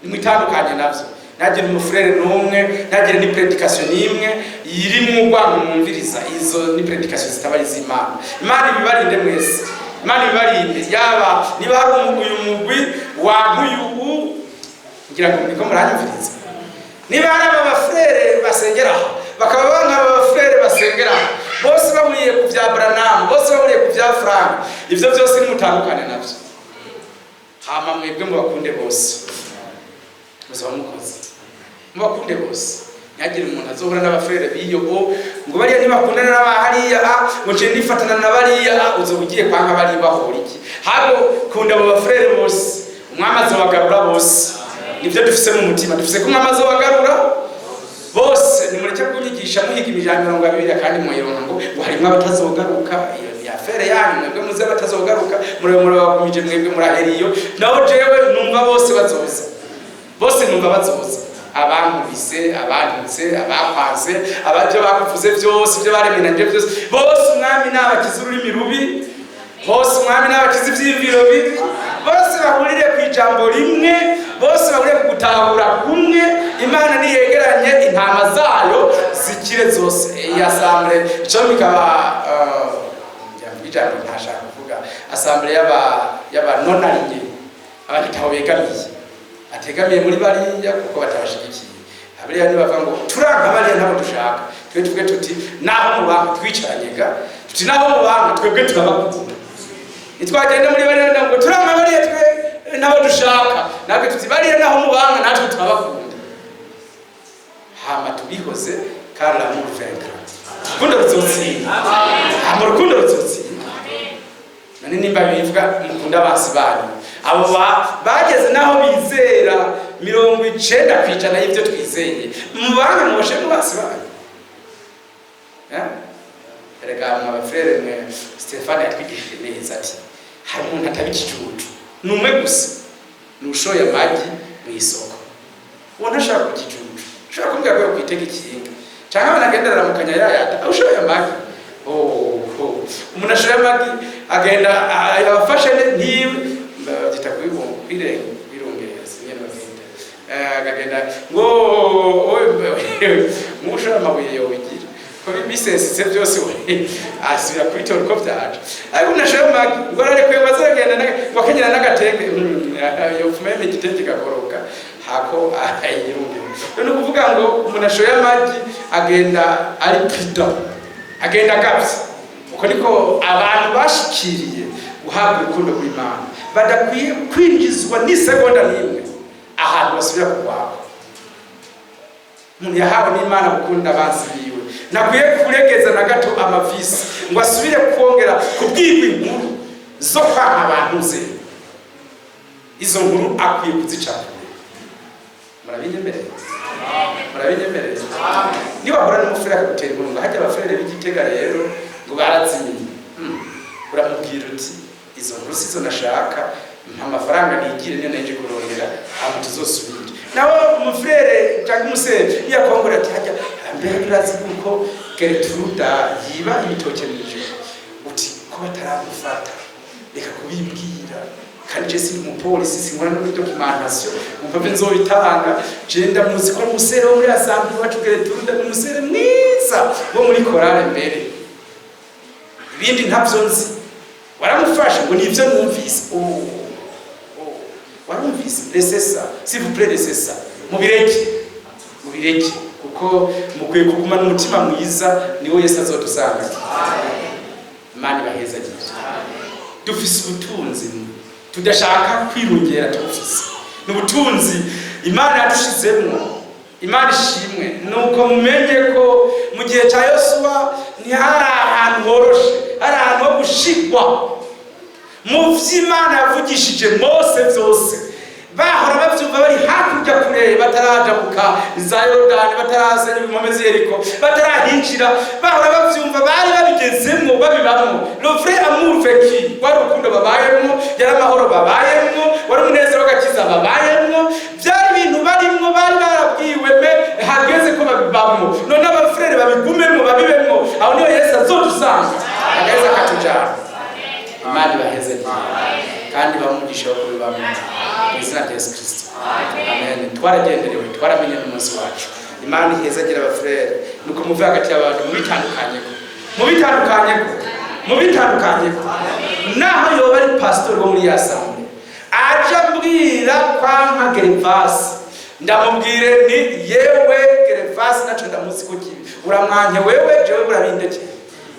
nimwitandukanye nabyo. Ntagire umufurere n'umwe, ntagire ni prédication n'imwe irimwo urwango mwumviriza. Izo ni prédication zitaba ari iz'Imana. Imana ibibarinde mwese, Imana ibibarinde. Yaba niba hari uyu mugwi wankuyu, ngira ngo niko muranyumviriza, niba hari aba bafurere basengera aha, bakaba banka aba bafurere basengera aha, bose bahuriye ku bya Branham, bose bahuriye ku bya Frank, ibyo byose nimutandukane nabyo. Hama mwebwe mubakunde bose, muzaba mukoze. Mubakunde bose, ntihagire umuntu azohura n'abafurere b'iyo o ngo bariya ntibakundana n'abahariya, a ngo nje ndifatana na bariya, a uzoba ugiye kwanka bariya bahora iki? Habo kunda abo bafurere bose, Umwami azobagarura bose. Nibyo dufise mu mutima, dufise ko Umwami azobagarura bose. Nimureke kunyigisha. Mwigisha muhiga imijana 20 kandi muyironka ngo ngo harimwo abatazogaruka. Iyo ni affaire yanyu mwebwe muzi abatazogaruka, murebe murabagumije mwebwe murahera iyo. Naho jewe numva bose bazoza, bose numva bazoza, abankubise, abantutse, abakwanse, abavyo bakuvuze byose, ibyo baremenanje byose, bose Umwami nabakiza ururimi rubi, bose Umwami nabakiza ivyiyumviro bibi, bose bahurire ku ijambo rimwe, bose bahurire ku gutahura kumwe. Imana niyegeranye intama zayo zikire zose. Iyi assemblée ico bikaba ijambo ntashaka kuvuga, assemblée y'aba non alignés, abantu taho begamiye, bategamiye muri bariya kuko batabashigikiye. Abariya nibavuga ngo turanka bariya, ntabwo dushaka, twe tuvuge tuti naho mubanga twicaranye ga, tuti naho mubanga twebwe turabakunda. Nitwagenda muri bariya ngo turanka bariya, twe nabo dushaka, natwe tuti bariya naho mubanga natwe turabakunda. Hama tubihoze, car l'amour vaincra, urukundo ruzotsinda. Hama urukundo ruzotsinda. None nimba bivuga mukunda abansi banyu, abo bageze naho bizera 90% y'ibyo twizeye, mubanga mubashe mu bansi banyu. Erega mwa bafrère mwe, Stefani yatwigishije neza ati hari umuntu ataba ikijuju, ni umwe gusa, ni ushoye amagi mu isoko. Uwo ntashaka kukijuju, ushobora kumbwira ko yokwitega ikinga canke abana agenda araramukanya yayata ushoye amagi. Oh, oh. Umuntu ashoye amagi agenda abafashe ntiwe babyita kwirongera, sinyene bavyita. Akagenda ngo nk'ushora amabuye yobigira ko bisesitse byose, we asubira kubitora uko vyaje. Ariko umuntu ashoye amagi ngo ararekuye ngo azagenda ngo akenyera n'agatenge, yopfuma yemeye igitenge gakoroka hako ayirungera. Ni ukuvuga ngo umuntu ashoye amagi agenda ari prudent, agenda agavye. Uko niko abantu bashikiriye guhabwa urukundo rw'Imana badakwiye kwinjizwa n'isegonda n'imwe ahantu basubira kurwako. Umuntu yahawe n'Imana gukunda abansi biwe ntakwiye kuregeza na gato amavisi ngo asubire kongera kubwirwa inkuru zo kwanka abantu ze. Izo nkuru akwiye kuzica kure. Murabinyemereye? Murabinyemereye? Niba wahura n'umufurere akagutera inkuru ngo hajya abafurere b'Igitega rero ngo barazimiye, uramubwira uti izo nkuru sizo nashaka, mpa amafaranga nigire, niyo naje kurondera, hama tuzosubire. Nawe umufurere cyangwa umusere yakongora ati hajya mbere turazi yuko Gertruda yiba ibitoke mw'ijoro, uti ko bataramufata reka kubimbwira, kandi je sindi umupolisi, sinkora no muri documentation, umva mve nzobitanga. Je ndamuzi ko ari umusere wo muri assemblée iwacu. Gertruda ni umusere mwiza wo muri korale mbere, ibindi ntabyo nzi. Waramufashe ngo nivyo numvise. Oh. Warumvise? Laissez ça, s'il vous plaît, laissez ça, mubireke, mubireke, kuko mukwiye kugumana umutima mwiza, niwo Yesu azodusanga. Imana ibahezagire. Dufise ubutunzi tudashaka kwirongera, tubufise, ni ubutunzi Imana yadushizemwo. Imana ishimwe. Nuko mumenye ko mu gihe cya Yosuwa ntihari ahantu horoshe, hari ahantu ho gushigwa mu vy'Imana yavugishije Mose byose. Bahora bavyumva bari hakurya kure, batarajabuka za Yorodani, batarasenya impome z'Yeriko, batarahinjira. Bahora bavyumva, bari babigezemwo, babibamwo. Le vrai amour vécu wari urukundo babayemwo, yari amahoro babayemwo, wari umunezero w'agakiza babayemwo. Byari ibintu barimwo, bari barabwiwe, mais hageze ko babibamwo. None abafurere babigumemwo, babibemwo. Aho niho Yesu azodusanga, agaheza akatujana. Imana ibaheze kandi bamugisha wo kubibamwo mu izina rya Yesu Kristo, amen. Twaragenderewe, twaramenye n'umunsi wacu. Imana ihezagira abafurere. Nuko muve hagati y'abantu, mubitandukanyeko, mubitandukanyeko, mubitandukanyeko. Naho yoba ari pasitori wo muri assemblée aje ambwira kwanka Gerevasi, ndamubwire ni yewe Gerevasi naco ndamuzi ko kibi uramwanke wewe, jewe burabindekeye,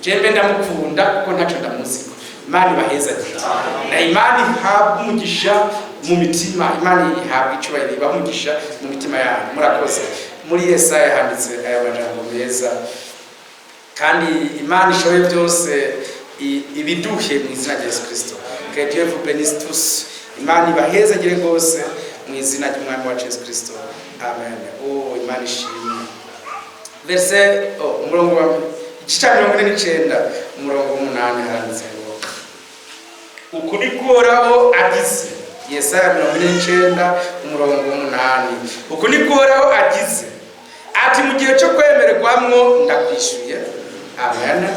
jembe ndamukunda kuko ntaco ndamuziko. Imana ibahezagire na Imana ihabwa umugisha mu mitima. Imana ihabwa icyubahiro, ibaha umugisha mu mitima yanyu. Murakoze. Muri Yesaya handitse aya majambo meza, kandi Imana ishoboye byose ibiduhe mu izina rya Yesu Kristo. Que Dieu vous bénisse tous. Imana ibahezagire rwose mu izina ry'Umwami wacu Yesu Kristo, amen. Oh, Imana ishimwe. Verset, oh, umurongo wa igice cya 49, umurongo w'umunani, haranditse ngo: "Uku niko Uhoraho agize." Yesaya 49, umurongo w'umunani. "Uku niko Uhoraho agize ati: mu gihe cyo kwemererwamwo ndakwishyuye, amen,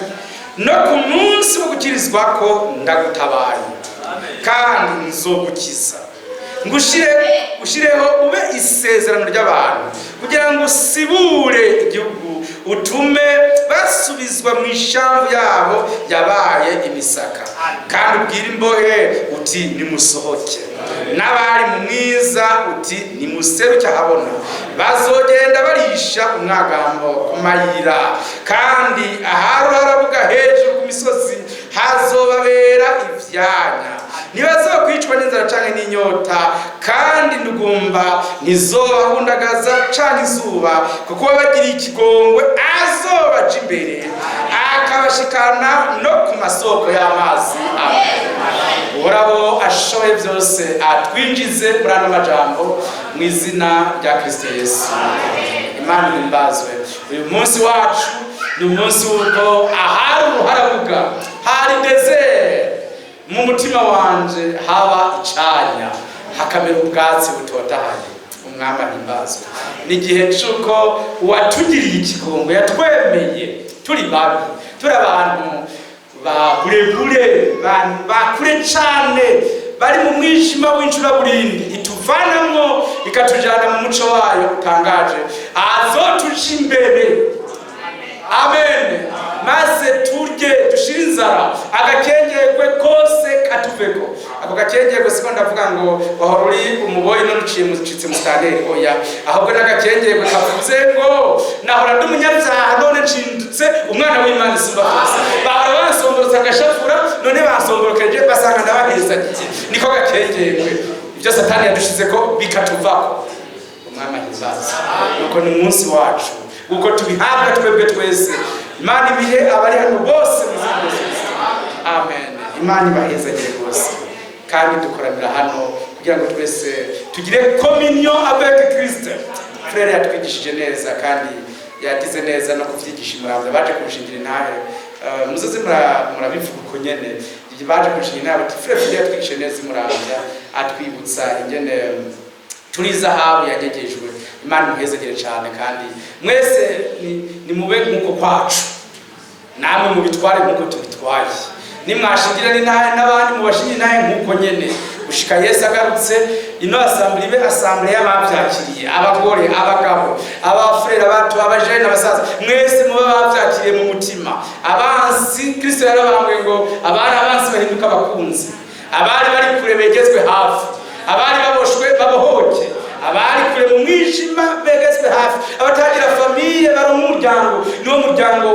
no ku munsi wo gukirizwa ko ndagutabaye, kandi nzogukiza, ngushire ushireho ube isezerano ry'abantu, kugira ngo usibure igihugu, utume basubizwa mu ishamvu yabo yabaye imisaka, kandi ubwire imbohe uti: nimusohoke, n'abari mu mwiza uti: nimuseruke ahabona. Bazogenda barisha umwagambo ku mayira, kandi ahari harabuga hejuru ku misozi hazobabera ivyanya. Ntibazokwicwa n'inzara canke n'inyota, kandi ndugumba ntizobahundagaza canke izuba, kuko wabagiriye ikigongwe azobaja imbere, akabashikana no ku masoko y'amazi." Amen. Uhoraho ashoboye byose atwinjize muri ano majambo mu izina rya Kristo Yesu. Imana ihimbazwe. Uyu munsi wacu ni umunsi w'uko ahari uruharabuga, hari désert, mu mutima wanje haba icanya, hakamera ubwatsi butotahaye. Umwami ahimbazwe. Ni igihe c'uko uwatugiriye ikigongo, yatwemeye turi babi, turi abantu ba burebure, ba kure cane, bari mu mwijima w'incuraburindi, ituvanamwo ikatujana mu muco wayo utangaje, azotuja imbere, amen, maze turye dushire inzara, agakengerwe kose katuveko. Ako gakengerwe siko ndavuga ngo wahora uri umuboyi none uciye mucitse musitanteri, oya, ahubwo n'agakengerwe kavuze ngo nahora ndi umunyabyaha, none nshindutse umwana w'Imana isumba byose. Bahora bansomborotse agashafura, none bansomborokeye basanga ndabahezagiye. Niko gakengerwe, ibyo Satani yadushize ko bikatuvako. Umwami ahimbaza. Nuko ni umunsi wacu uko tubihabwa twebwe twese. Imana ibihe abari hano bose mu izina rya Yesu Kristo, amen. Imana ibahezagire rwose. Kandi dukoranira hano kugira ngo twese tugire communion avec Christ. Frère yatwigishije neza, kandi yagize neza no kuvyigisha imuramvya. Baje kunshingira intahe, muzoze murabivuga uko nyene. Baje kunshingira intahe bati: "Frère Fidele yatwigishije neza imuramvya, atwibutsa ingene turi zahabu yagegejwe." Imana imuhezagire cyane. Kandi mwese ni mube nk'uko kwacu, namwe mubitware nk'uko tubitwaye. Nimwashingira n'intahe n'abandi, mubashingira intahe nk'uko nyene, gushika Yesu agarutse. Ino assemblée ibe assemblée y'abavyakiriye: abagore, abagabo, abafurere, abato, abajene, abasaza, mwese mube bavyakiriye mu mutima. Abansi Kristo yarabambwe ngo abari abansi bahinduka abakunzi, abari bari kure begezwe hafi, abari baboshwe babohoke, abari kure mu mwijima begezwe hafi, abatagira famille baronka umuryango. Niwo muryango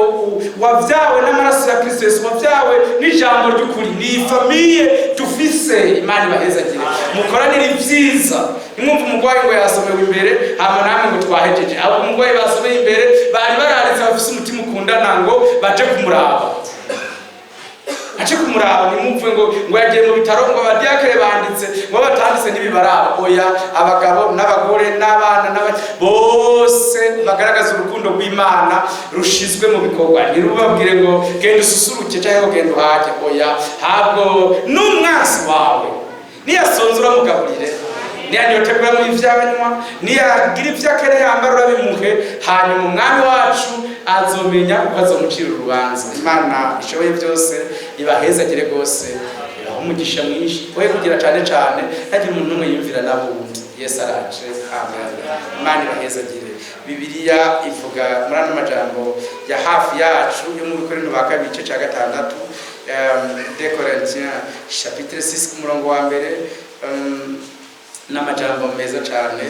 wavyawe n'amaraso ya Kristo Yesu, wavyawe n'ijambo ry'ukuri. Ni famille dufise. Imana ibahezagire, mukoranire ibyiza. Nimwumva umurwayi ngo yasomewe imbere, hama namwe ngo twahejeje. Abo umurwayi basomeye imbere bari bararitse, bafise umutima ukundana, ngo baje kumuraba, ace kumuraba. Ntimwumve ngo yagiye mu bitaro, ngo abadiyakere banditse, ngo batanditse ntibibaraba. Oya, abagabo n'abagore n'abana bose bagaragaza urukundo rw'Imana rushizwe mu bikorwa. Ntirubabwire ngo genda ususuruke cyangwa ngo genda uhage. Oya, habwo n'umwansi wawe niyasonza uramugaburire, niyanyotegura mu ivyanywa, niyagira ivyo akeneye yambara urabimuhe. Hanyuma Umwami wacu azomenya uko azomucira urubanza. Imana ishoboye byose ibahezagire rwose, ibahe umugisha mwinshi. We kugira cane cane ntagire umuntu n'umwe yumvira n'abundi. Yesu araje, amen. Imana ibahezagire. Bibiliya ivuga muri ano majambo ya hafi yacu yo mu Bikorinto ba kabiri, igice cya gatandatu, 2 Corinthiens chapitre 6, ku murongo wa mbere, n'amajambo meza cyane,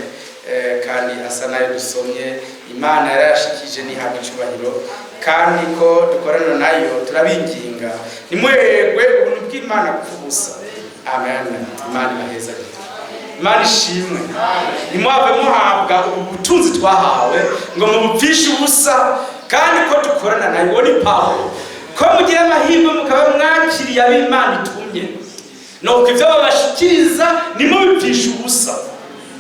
kandi asa nayo dusomye. Imana yarayashikije, ntihabwa icubahiro. Kandi ko dukorana nayo, turabinginga ntimuherwe ubuntu bw'Imana gupfa ubusa. Amen. Imana ibahezagire. Imana ishimwe. Ntimuhave muhabwa ubu butunzi twahawe ngo mubupfishe ubusa. Kandi ko dukorana nayo, uwo ni Pawulo, ko mugira amahirwe mukaba mwakiriye ab'Imana itumye, nuko ibyo babashikiriza ntimubipfishe ubusa.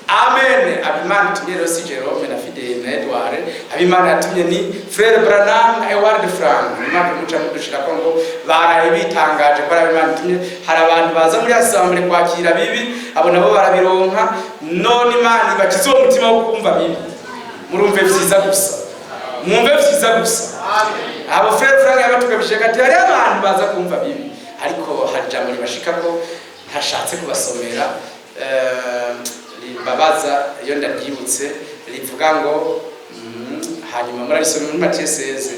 Amen. Abimana. Imana itumye rero si Jerome na Fidele na Edouard, abo Imana yatumye ni Frère Branham na Ewald Frank. Imana imuca mudushira ko ngo baraye bitangaje ko ari abo Imana itumye. Hari abantu baza muri assemblée kwakira bibi, abo nabo barabironka. None Imana ibakize uwo mutima wo kumva bibi, murumve vyiza gusa, mwumve vyiza gusa. Abo Frère Frank yabatukabije ati hari abantu baza kumva bibi, ariko hari ijambo ribashika ko ntashatse kubasomera, rimbabaza iyo ndaryibutse, rivuga ngo hanyuma murarisoma muri Matthieu 16,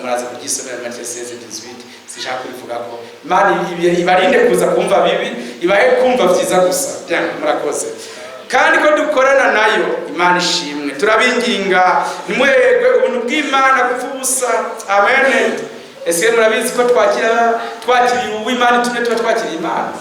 muraza kuryisomera muri Matthieu 16:18. Sinshaka kubivuga ko Imana ibarinde kuza kumva bibi, ibahe kumva vyiza gusa. Bien, murakoze. Kandi ko dukorana nayo, Imana ishimwe. Turabinginga ntimwegwe ubuntu bw'Imana gupfa ubusa. Amen. Ese murabizi ko twakiriye uwo Imana itumye, tuba twakiriye Imana?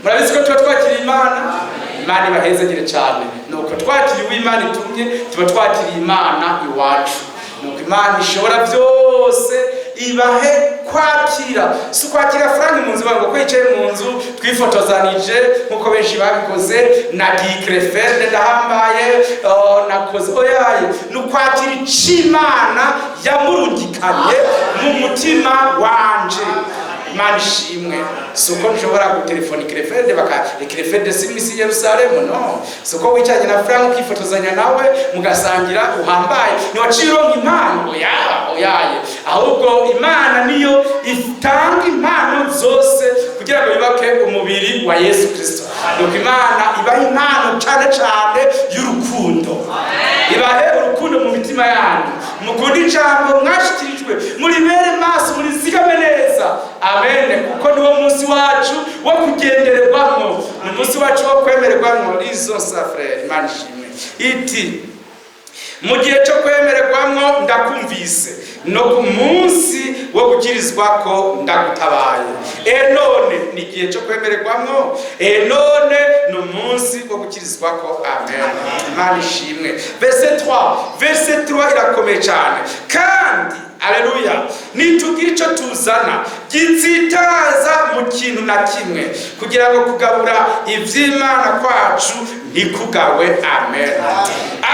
Murabizi ko tuba twakiriye Imana? Imana ibahezagire cyane. Nuko twakiriye uwo Imana itumye, tuba twakiriye Imana iwacu. Nuko Imana ishobora byose ibahe kwakira, si ukwakira Frank mu nzu ngo ko yicaye mu nzu twifotozanije nk'uko benshi babikoze na gikreferde ndahambaye, oh, nakoze oyaye. Ni ukwakira ic'Imana yamurungikanye mu mutima wanje. Imana ishimwe. Si uko nshobora gutelefona Krefelde baka Krefelde si misi Yerusalemu, no si uko wicaranye na Frank ukifotozanya nawe mugasangira uhambaye ntiwaciye uronka impano. Oya, oyaye. Ahubwo Imana niyo itanga impano zose kugira ngo yubake umubiri wa Yesu Kristo. Nuko Imana ibaha impano cyane cyane y'urukundo, ibahe urukundo mu mitima yanyu, mukunde ijambo mwashikirijwe, muribere maso, murizigame neza. Amen. Kuko niwo munsi wacu wo kugendererwamo, ni umunsi wacu wo kwemererwamo. Izo sa frère, Imana ishimwe. Iti mu gihe cyo kwemererwamo ndakumvise, no ku munsi wo gukirizwa ko ndagutabaye. None ni igihe cyo kwemererwamo, none ni umunsi wo gukirizwa ko. Amen, Imana ishimwe. Verset 3, verset 3 irakomeye cyane kandi. Aleluya. Nitugira icyo tuzana gitsitaza mu kintu na kimwe, kugira ngo kugabura iby'Imana kwacu ntikugawe. Amen.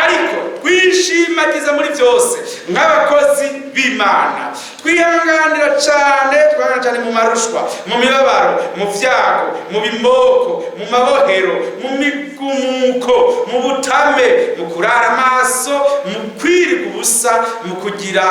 Ariko twishimagiza muri byose nk'abakozi b'Imana, twihanganira cyane, twihanganira cyane mu marushwa, mu mibabaro, mu byago, mu bimoko, mu mabohero, mu migumuko, mu butame, mu kurara amaso, mu kwiriga ubusa, mu kugira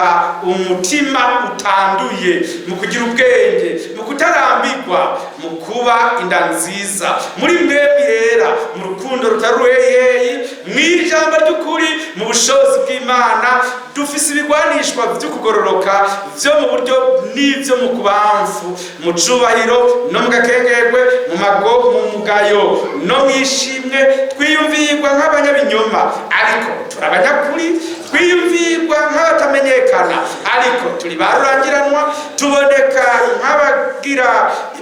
umutima utanduye, mu kugira ubwenge, mu kutarambirwa, mu kuba inda nziza, muri mwebwe yera, mu rukundo rutaruheyeyi, mu ijambo ry'ukuri, mu bushobozi bw'Imana. Dufise ibigwanishwa vy'ukugororoka vyo mu buryo n'ivyo mu kubamfu, mu cubahiro no mu gakengerwe, mu mago, mu mugayo no mwishimwe. Twiyumvirwa nk'abanyabinyoma, ariko turi abanyakuri. Twiyumvirwa nk'abatamenyekana, ariko turi ba rurangiranwa. Tuboneka nk'abagira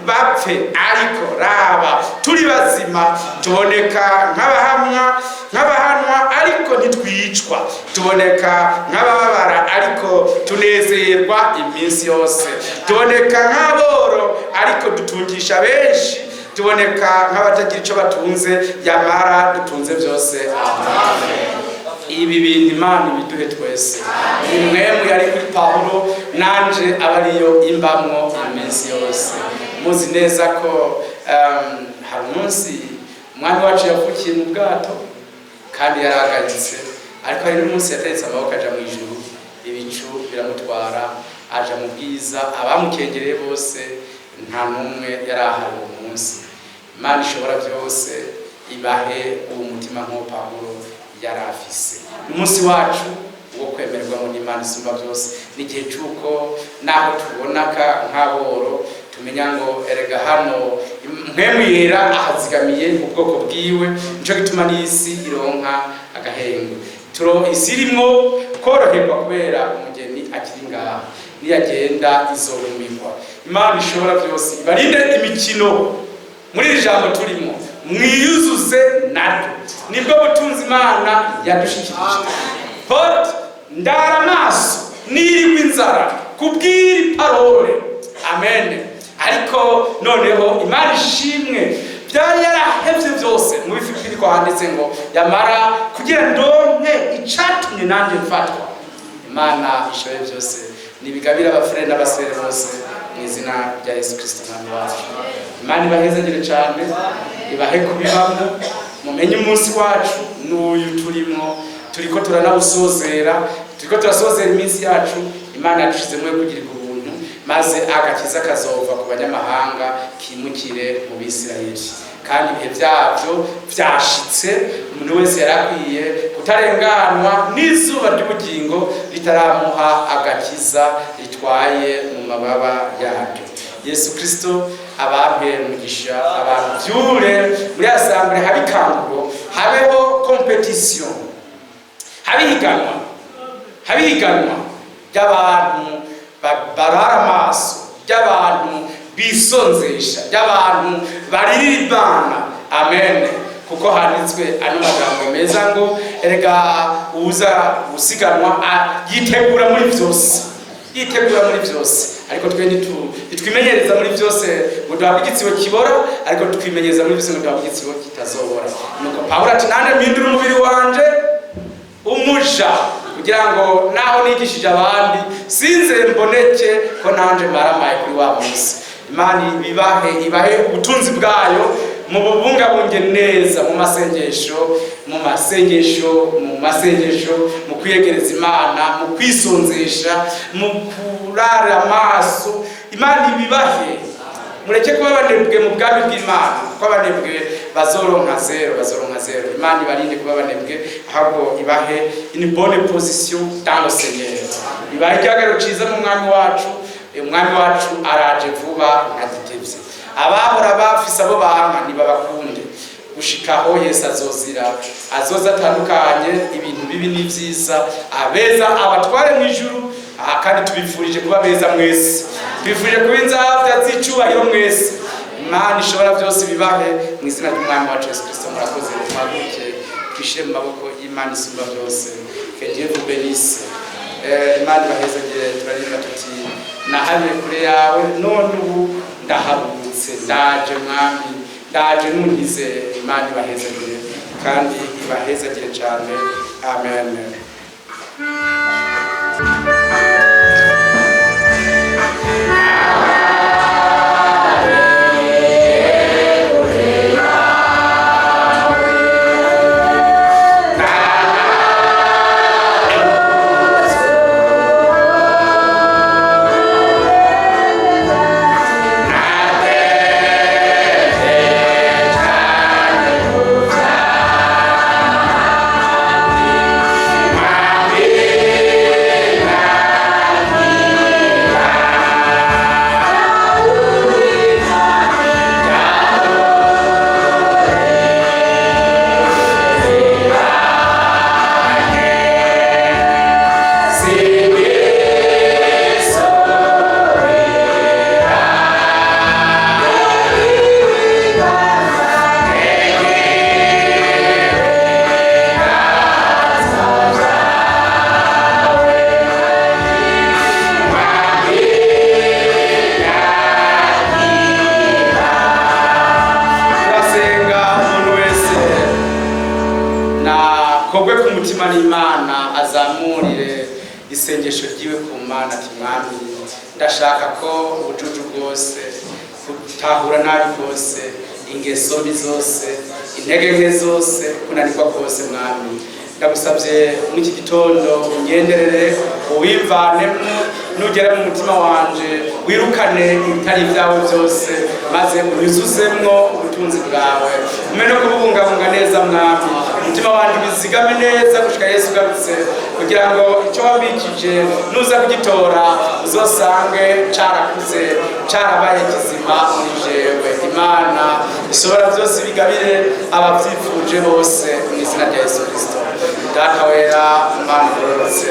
bapfe, ariko raba turi bazima. Tuboneka nk'abahanwa, ariko ntitwicwa. Tuboneka nk'abababara, ariko tunezerwa iminsi yose. Tuboneka nk'aboro, ariko dutungisha benshi. Tuboneka nk'abatagira icyo batunze, yamara dutunze byose. Amen. Ibi bintu Imana ibiduhe twese. Imwemu yari kuri Pawulo nanje aba ariyo imbamwo iminsi yose. Muzi neza ko hari umunsi umwami wacu yavukiye mu bwato kandi yarahagaritse, ariko hari n'umunsi yateretse amaboko aja mu ijuru, ibicu biramutwara aja mu bwiza. Abamukengereye bose nta n'umwe yari ahari uwo munsi. Imana ishobora byose ibahe uwo mutima nk'uwo Pawulo yari afise. Umunsi wacu wo kwemerwamo n'Imana isumba byose n'igihe cy'uko naho tubonaka nk'aboro, tumenya ngo erega hano mpemu yera ahazigamiye ubwoko bwiwe. Nico gituma n'isi ironka agahengwe, turo isi irimwo koroherwa kubera umugeni akiri ngaha. Niyagenda izorumirwa. Imana ishobora byose ibarinde imikino muri iri jambo turimo, mwiyuzuze naryo, nibwo butunzi Imana yadushikirije. Paul, ndara amaso niriwe inzara kubw'iri parole. Amen. Ariko noneho Imana ishimwe. Byari yarahevye byose. Mu Bifilipi ko handitse ngo yamara kugira ndonke icatumye nanjye mfatwa. Imana ishoboye byose nibigabira abafurere n'abasere bose mu izina rya Yesu Kristo Mwami wacu. Imana ibahezagire cyane, ibahe kubibamo, mumenye umunsi wacu n'uyu turimo, turiko turanawusozera, turiko turasozera iminsi yacu. Imana yadushizemo yo kugirirwa ubuntu, maze agakiza kazova ku banyamahanga kimukire mu Bisirayeli, kandi ibihe byabyo byashitse. Umuntu wese yarakwiye kutarenganwa n'izuba ry'ubugingo ritaramuha agakiza ritwaye mu mababa yaryo. Yesu Kristo abampe umugisha. Abantu byure muri assemblée, habe ikanguro, habeho compétition, habe ihiganwa, habe ihiganwa ry'abantu barara amaso, ry'abantu bisonzesha, ry'abantu baririra Imana. Amen. Kuko handitswe ano magambo meza ngo erega uza gusiganwa yitegura muri byose, yitegura muri byose. Ariko twe ntitwimenyereza muri byose ngo duhabwe igitsibo kibora, ariko twimenyereza muri byose ngo duhabwe igitsibo kitazobora. Nuko Pawulo ati: "Nande mpindura umubiri wanje umuja, kugira ngo naho nigishije abandi sinze mboneke ko nanje maramaye kuri wa munsi." Imana ibibahe, ibahe ubutunzi bwayo, mu bubungabunge neza mu masengesho, mu masengesho, mu masengesho, mu kwiyegereza Imana, mu kwisonzesha, mu kurara amaso. Imana ibibahe, mureke kuba abanebwe mu bwami bw'Imana, kuko abanebwe bazoronka zéro, bazoronka zéro. Imana ibarinde kuba abanebwe, ahubwo ibahe une bonne position dans le Seigneur, ibahe igihagararo ciza mu Mwami wacu. Umwami wacu araje vuba, ntagitevye. Abahora bafise abo banka ntibabakunde gushikaho Yesu azozira, azoza atandukanye ibintu bibi n'ivyiza, abeza abatware mu ijuru. Aha kandi tubifurije kuba beza mwese, tubifurije kuba inzavya z'icubahiro mwese. Imana ishobora byose bibahe mu izina ry'Umwami wacu Yesu Kristo. Murakoze. Muhaguruke twishire mu maboko y'Imana isumba byose. Que Dieu vous bénisse. Imana ibahezagire. Turaririmba tuti: "Nahabiye kure yawe, none ubu ndahabutse, ndaje Mwami, ndaje nunkize." Imana ibahezagire kandi ibahezagire cyane. Amen. Turasenga. Umuntu wese nakogwe ku mutima n'Imana azamurire isengesho ryiwe ku Mana ati: "Mwami, ndashaka ko ubujuju bwose, gutahura nabi kose, ingeso mbi zose, intege nke zose, kunanirwa kose, Mwami, ndagusabye muri iki gitondo ungenderere, uwimvanemo. Nugera mu mutima wanje wirukane ibitari ibyawe byose, maze unyuzuzemwo ubutunzi bwawe. Ume no kububungabunga neza, Mwami. Umutima wanje ubizigame neza gushika Yesu ugarutse, kugira ngo icyo wabikije nuza kugitora uzosange carakuze, carabaye kizima muri jewe." Imana ishobora byose bigabire abavyifuje bose mu izina rya Yesu Kristo. Data wera, Imana igororotse,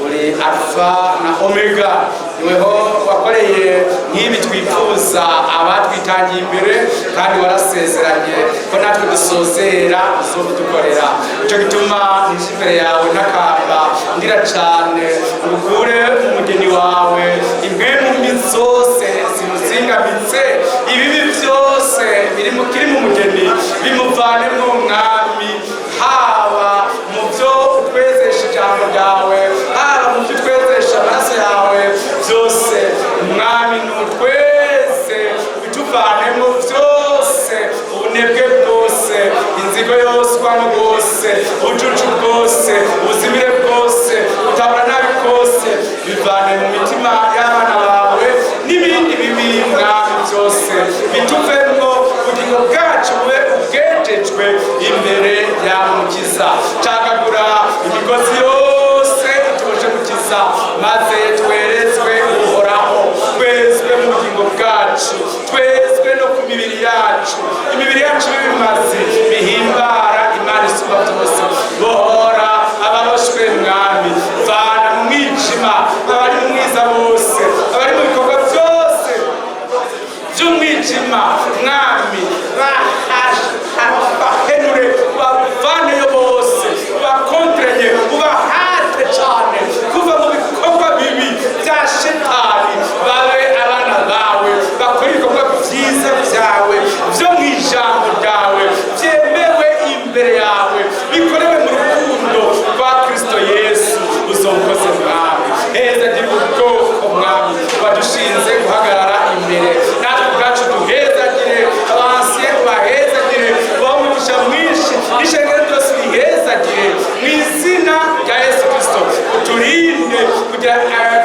uri Alfa na Omega, niweho wakoreye nk'ibi twifuza abatwitangiye imbere, kandi warasezeranye ko natwe dusozera uzobidukorera. Icyo gituma nije imbere yawe ntakamba ndira cane ngukure umugeni wawe impwemu mbi zose zimuzingamitse, ibibi byose biri mu kiri mu mugeni. Bimuvanemo Mwami, haba mu byo utwezesha ijambo ryawe, haba mu byo utwezesha amaraso yawe, byose Mwami nutweze, bituvanemo byose, ubunebwe bwose, inzigo yose, ubwanwa bwose, ubucucu bwose, ubuzimire bwose, gutabura nabi kose, bivane mu mitima y'abana bawe, n'ibindi bibi Mwami byose bituvemo, ubugingo bwacu bube ubwejejwe imbere yawe Mukiza. Cagagura imigozi yose ituboshe Mukiza, maze twerezwe Uhoraho, twezwe mu bugingo bwacu, twezwe no ku mibiri yacu, imibiri yacu y'ibimazi bihimbara Imana isumba byose. Bohora ababoshwe Mwami, vana mu mwijima abari mu mwiza bose, abari mu bikorwa byose by'umwijima Mwami, bahenure, ubavaneyo bose, ubakontrenye, ubahate cyane kuva mu bikorwa bibi bya Shetani, babe abana bawe, bakora ibikorwa byiza byawe byo mu ijambo ryawe, byemewe imbere yawe, bikorewe mu rukundo rwa Kristo Yesu. Uzokoze Mwami, heza gira ubwoko Mwami wadushinze guhagarara imbere, natwe ubwacu duhezagire, abansiye ubahezagire, ubahe umugisha mwinshi, n'ishengero ryose urihezagire mu izina rya Yesu Kristo. Uturinde kugira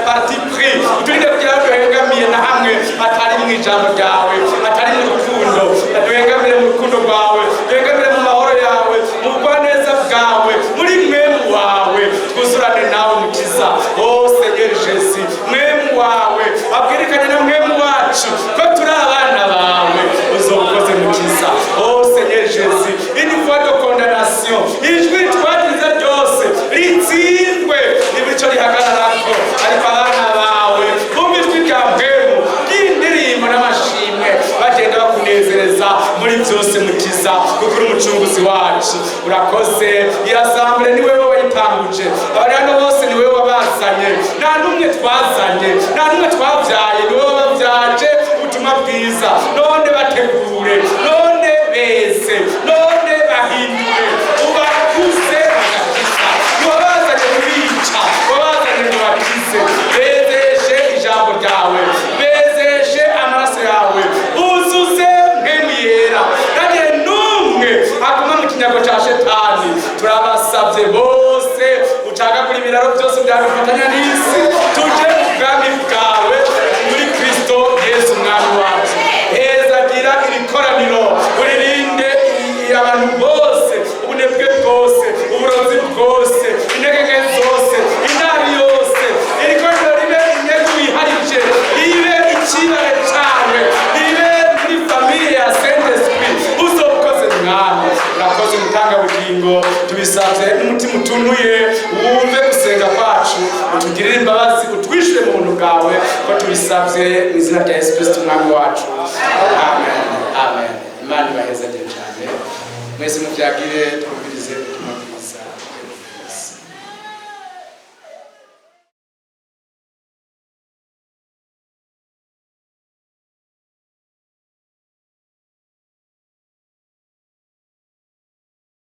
parti pris, uturinde kugira aho duhengamiye na hamwe atari mu ijambo ryawe, atari mu rukundo. Duhengamire mu rukundo rwawe, duhengamire mu mahoro yawe, mu bugwaneza bwawe, muri mwemu wawe, twuzurane nawe Mukiza. O Seigneur Jésus, mwemu wawe abwirikanye na mwemu wacu ko turi abana bawe. Uzokoze Mukiza. O Seigneur Jésus, une voix de condamnation, ijwi twagiriza ryose ritsindwe n'imico rihagararako, ariko abana bawe bumva ijwi rya mpemu ry'indirimbo n'amashimwe, bagenda bakunezereza muri byose Mukiza, kuko uri umucunguzi wacu. Urakoze. Iyi assemblée ni wewe wayitanguje, abari hano bose ni wewe wabazanye, nta n'umwe twazanye, nta n'umwe twabyaye, ni wowe wabyaje ubutumwa bwiza. None bategure, none beze, none bahindure, ubakuze agakiza. Ntiwabazanye kubica, wabazanye ngo bakize. Bezeshe ijambo ryawe, bezeshe amaraso yawe, uzuze mpemu yera, ntagire n'umwe aguma mu kinyago cya Shetani. Turabasabye bose, ucagagura ibiraro byose byadufatanya n'isi, tuje mu bwami bwawe muri Kristo Yesu Umwami wacu. Hezagira iri koraniro, uririnde abantu bose, ubunebwe bwose, uburozi bwose, intege nke zose, inabi yose. Iri koraniro ribe inyungu wiharije, ribe ikibare cawe, ribe muri famille ya Saint Esprit. Uzobukoze Mwami. Urakoze mutanga bugingo, tubisabye n'umutima utunuye, wumve gusenga kwacu, utugirire imbabazi, utwishure mu buntu bwawe, ko tubisabye mu izina rya Yesu Kristo Umwami wacu. Amen, amen. Imana ibahezagire cyane mwese, mubyagire twumve.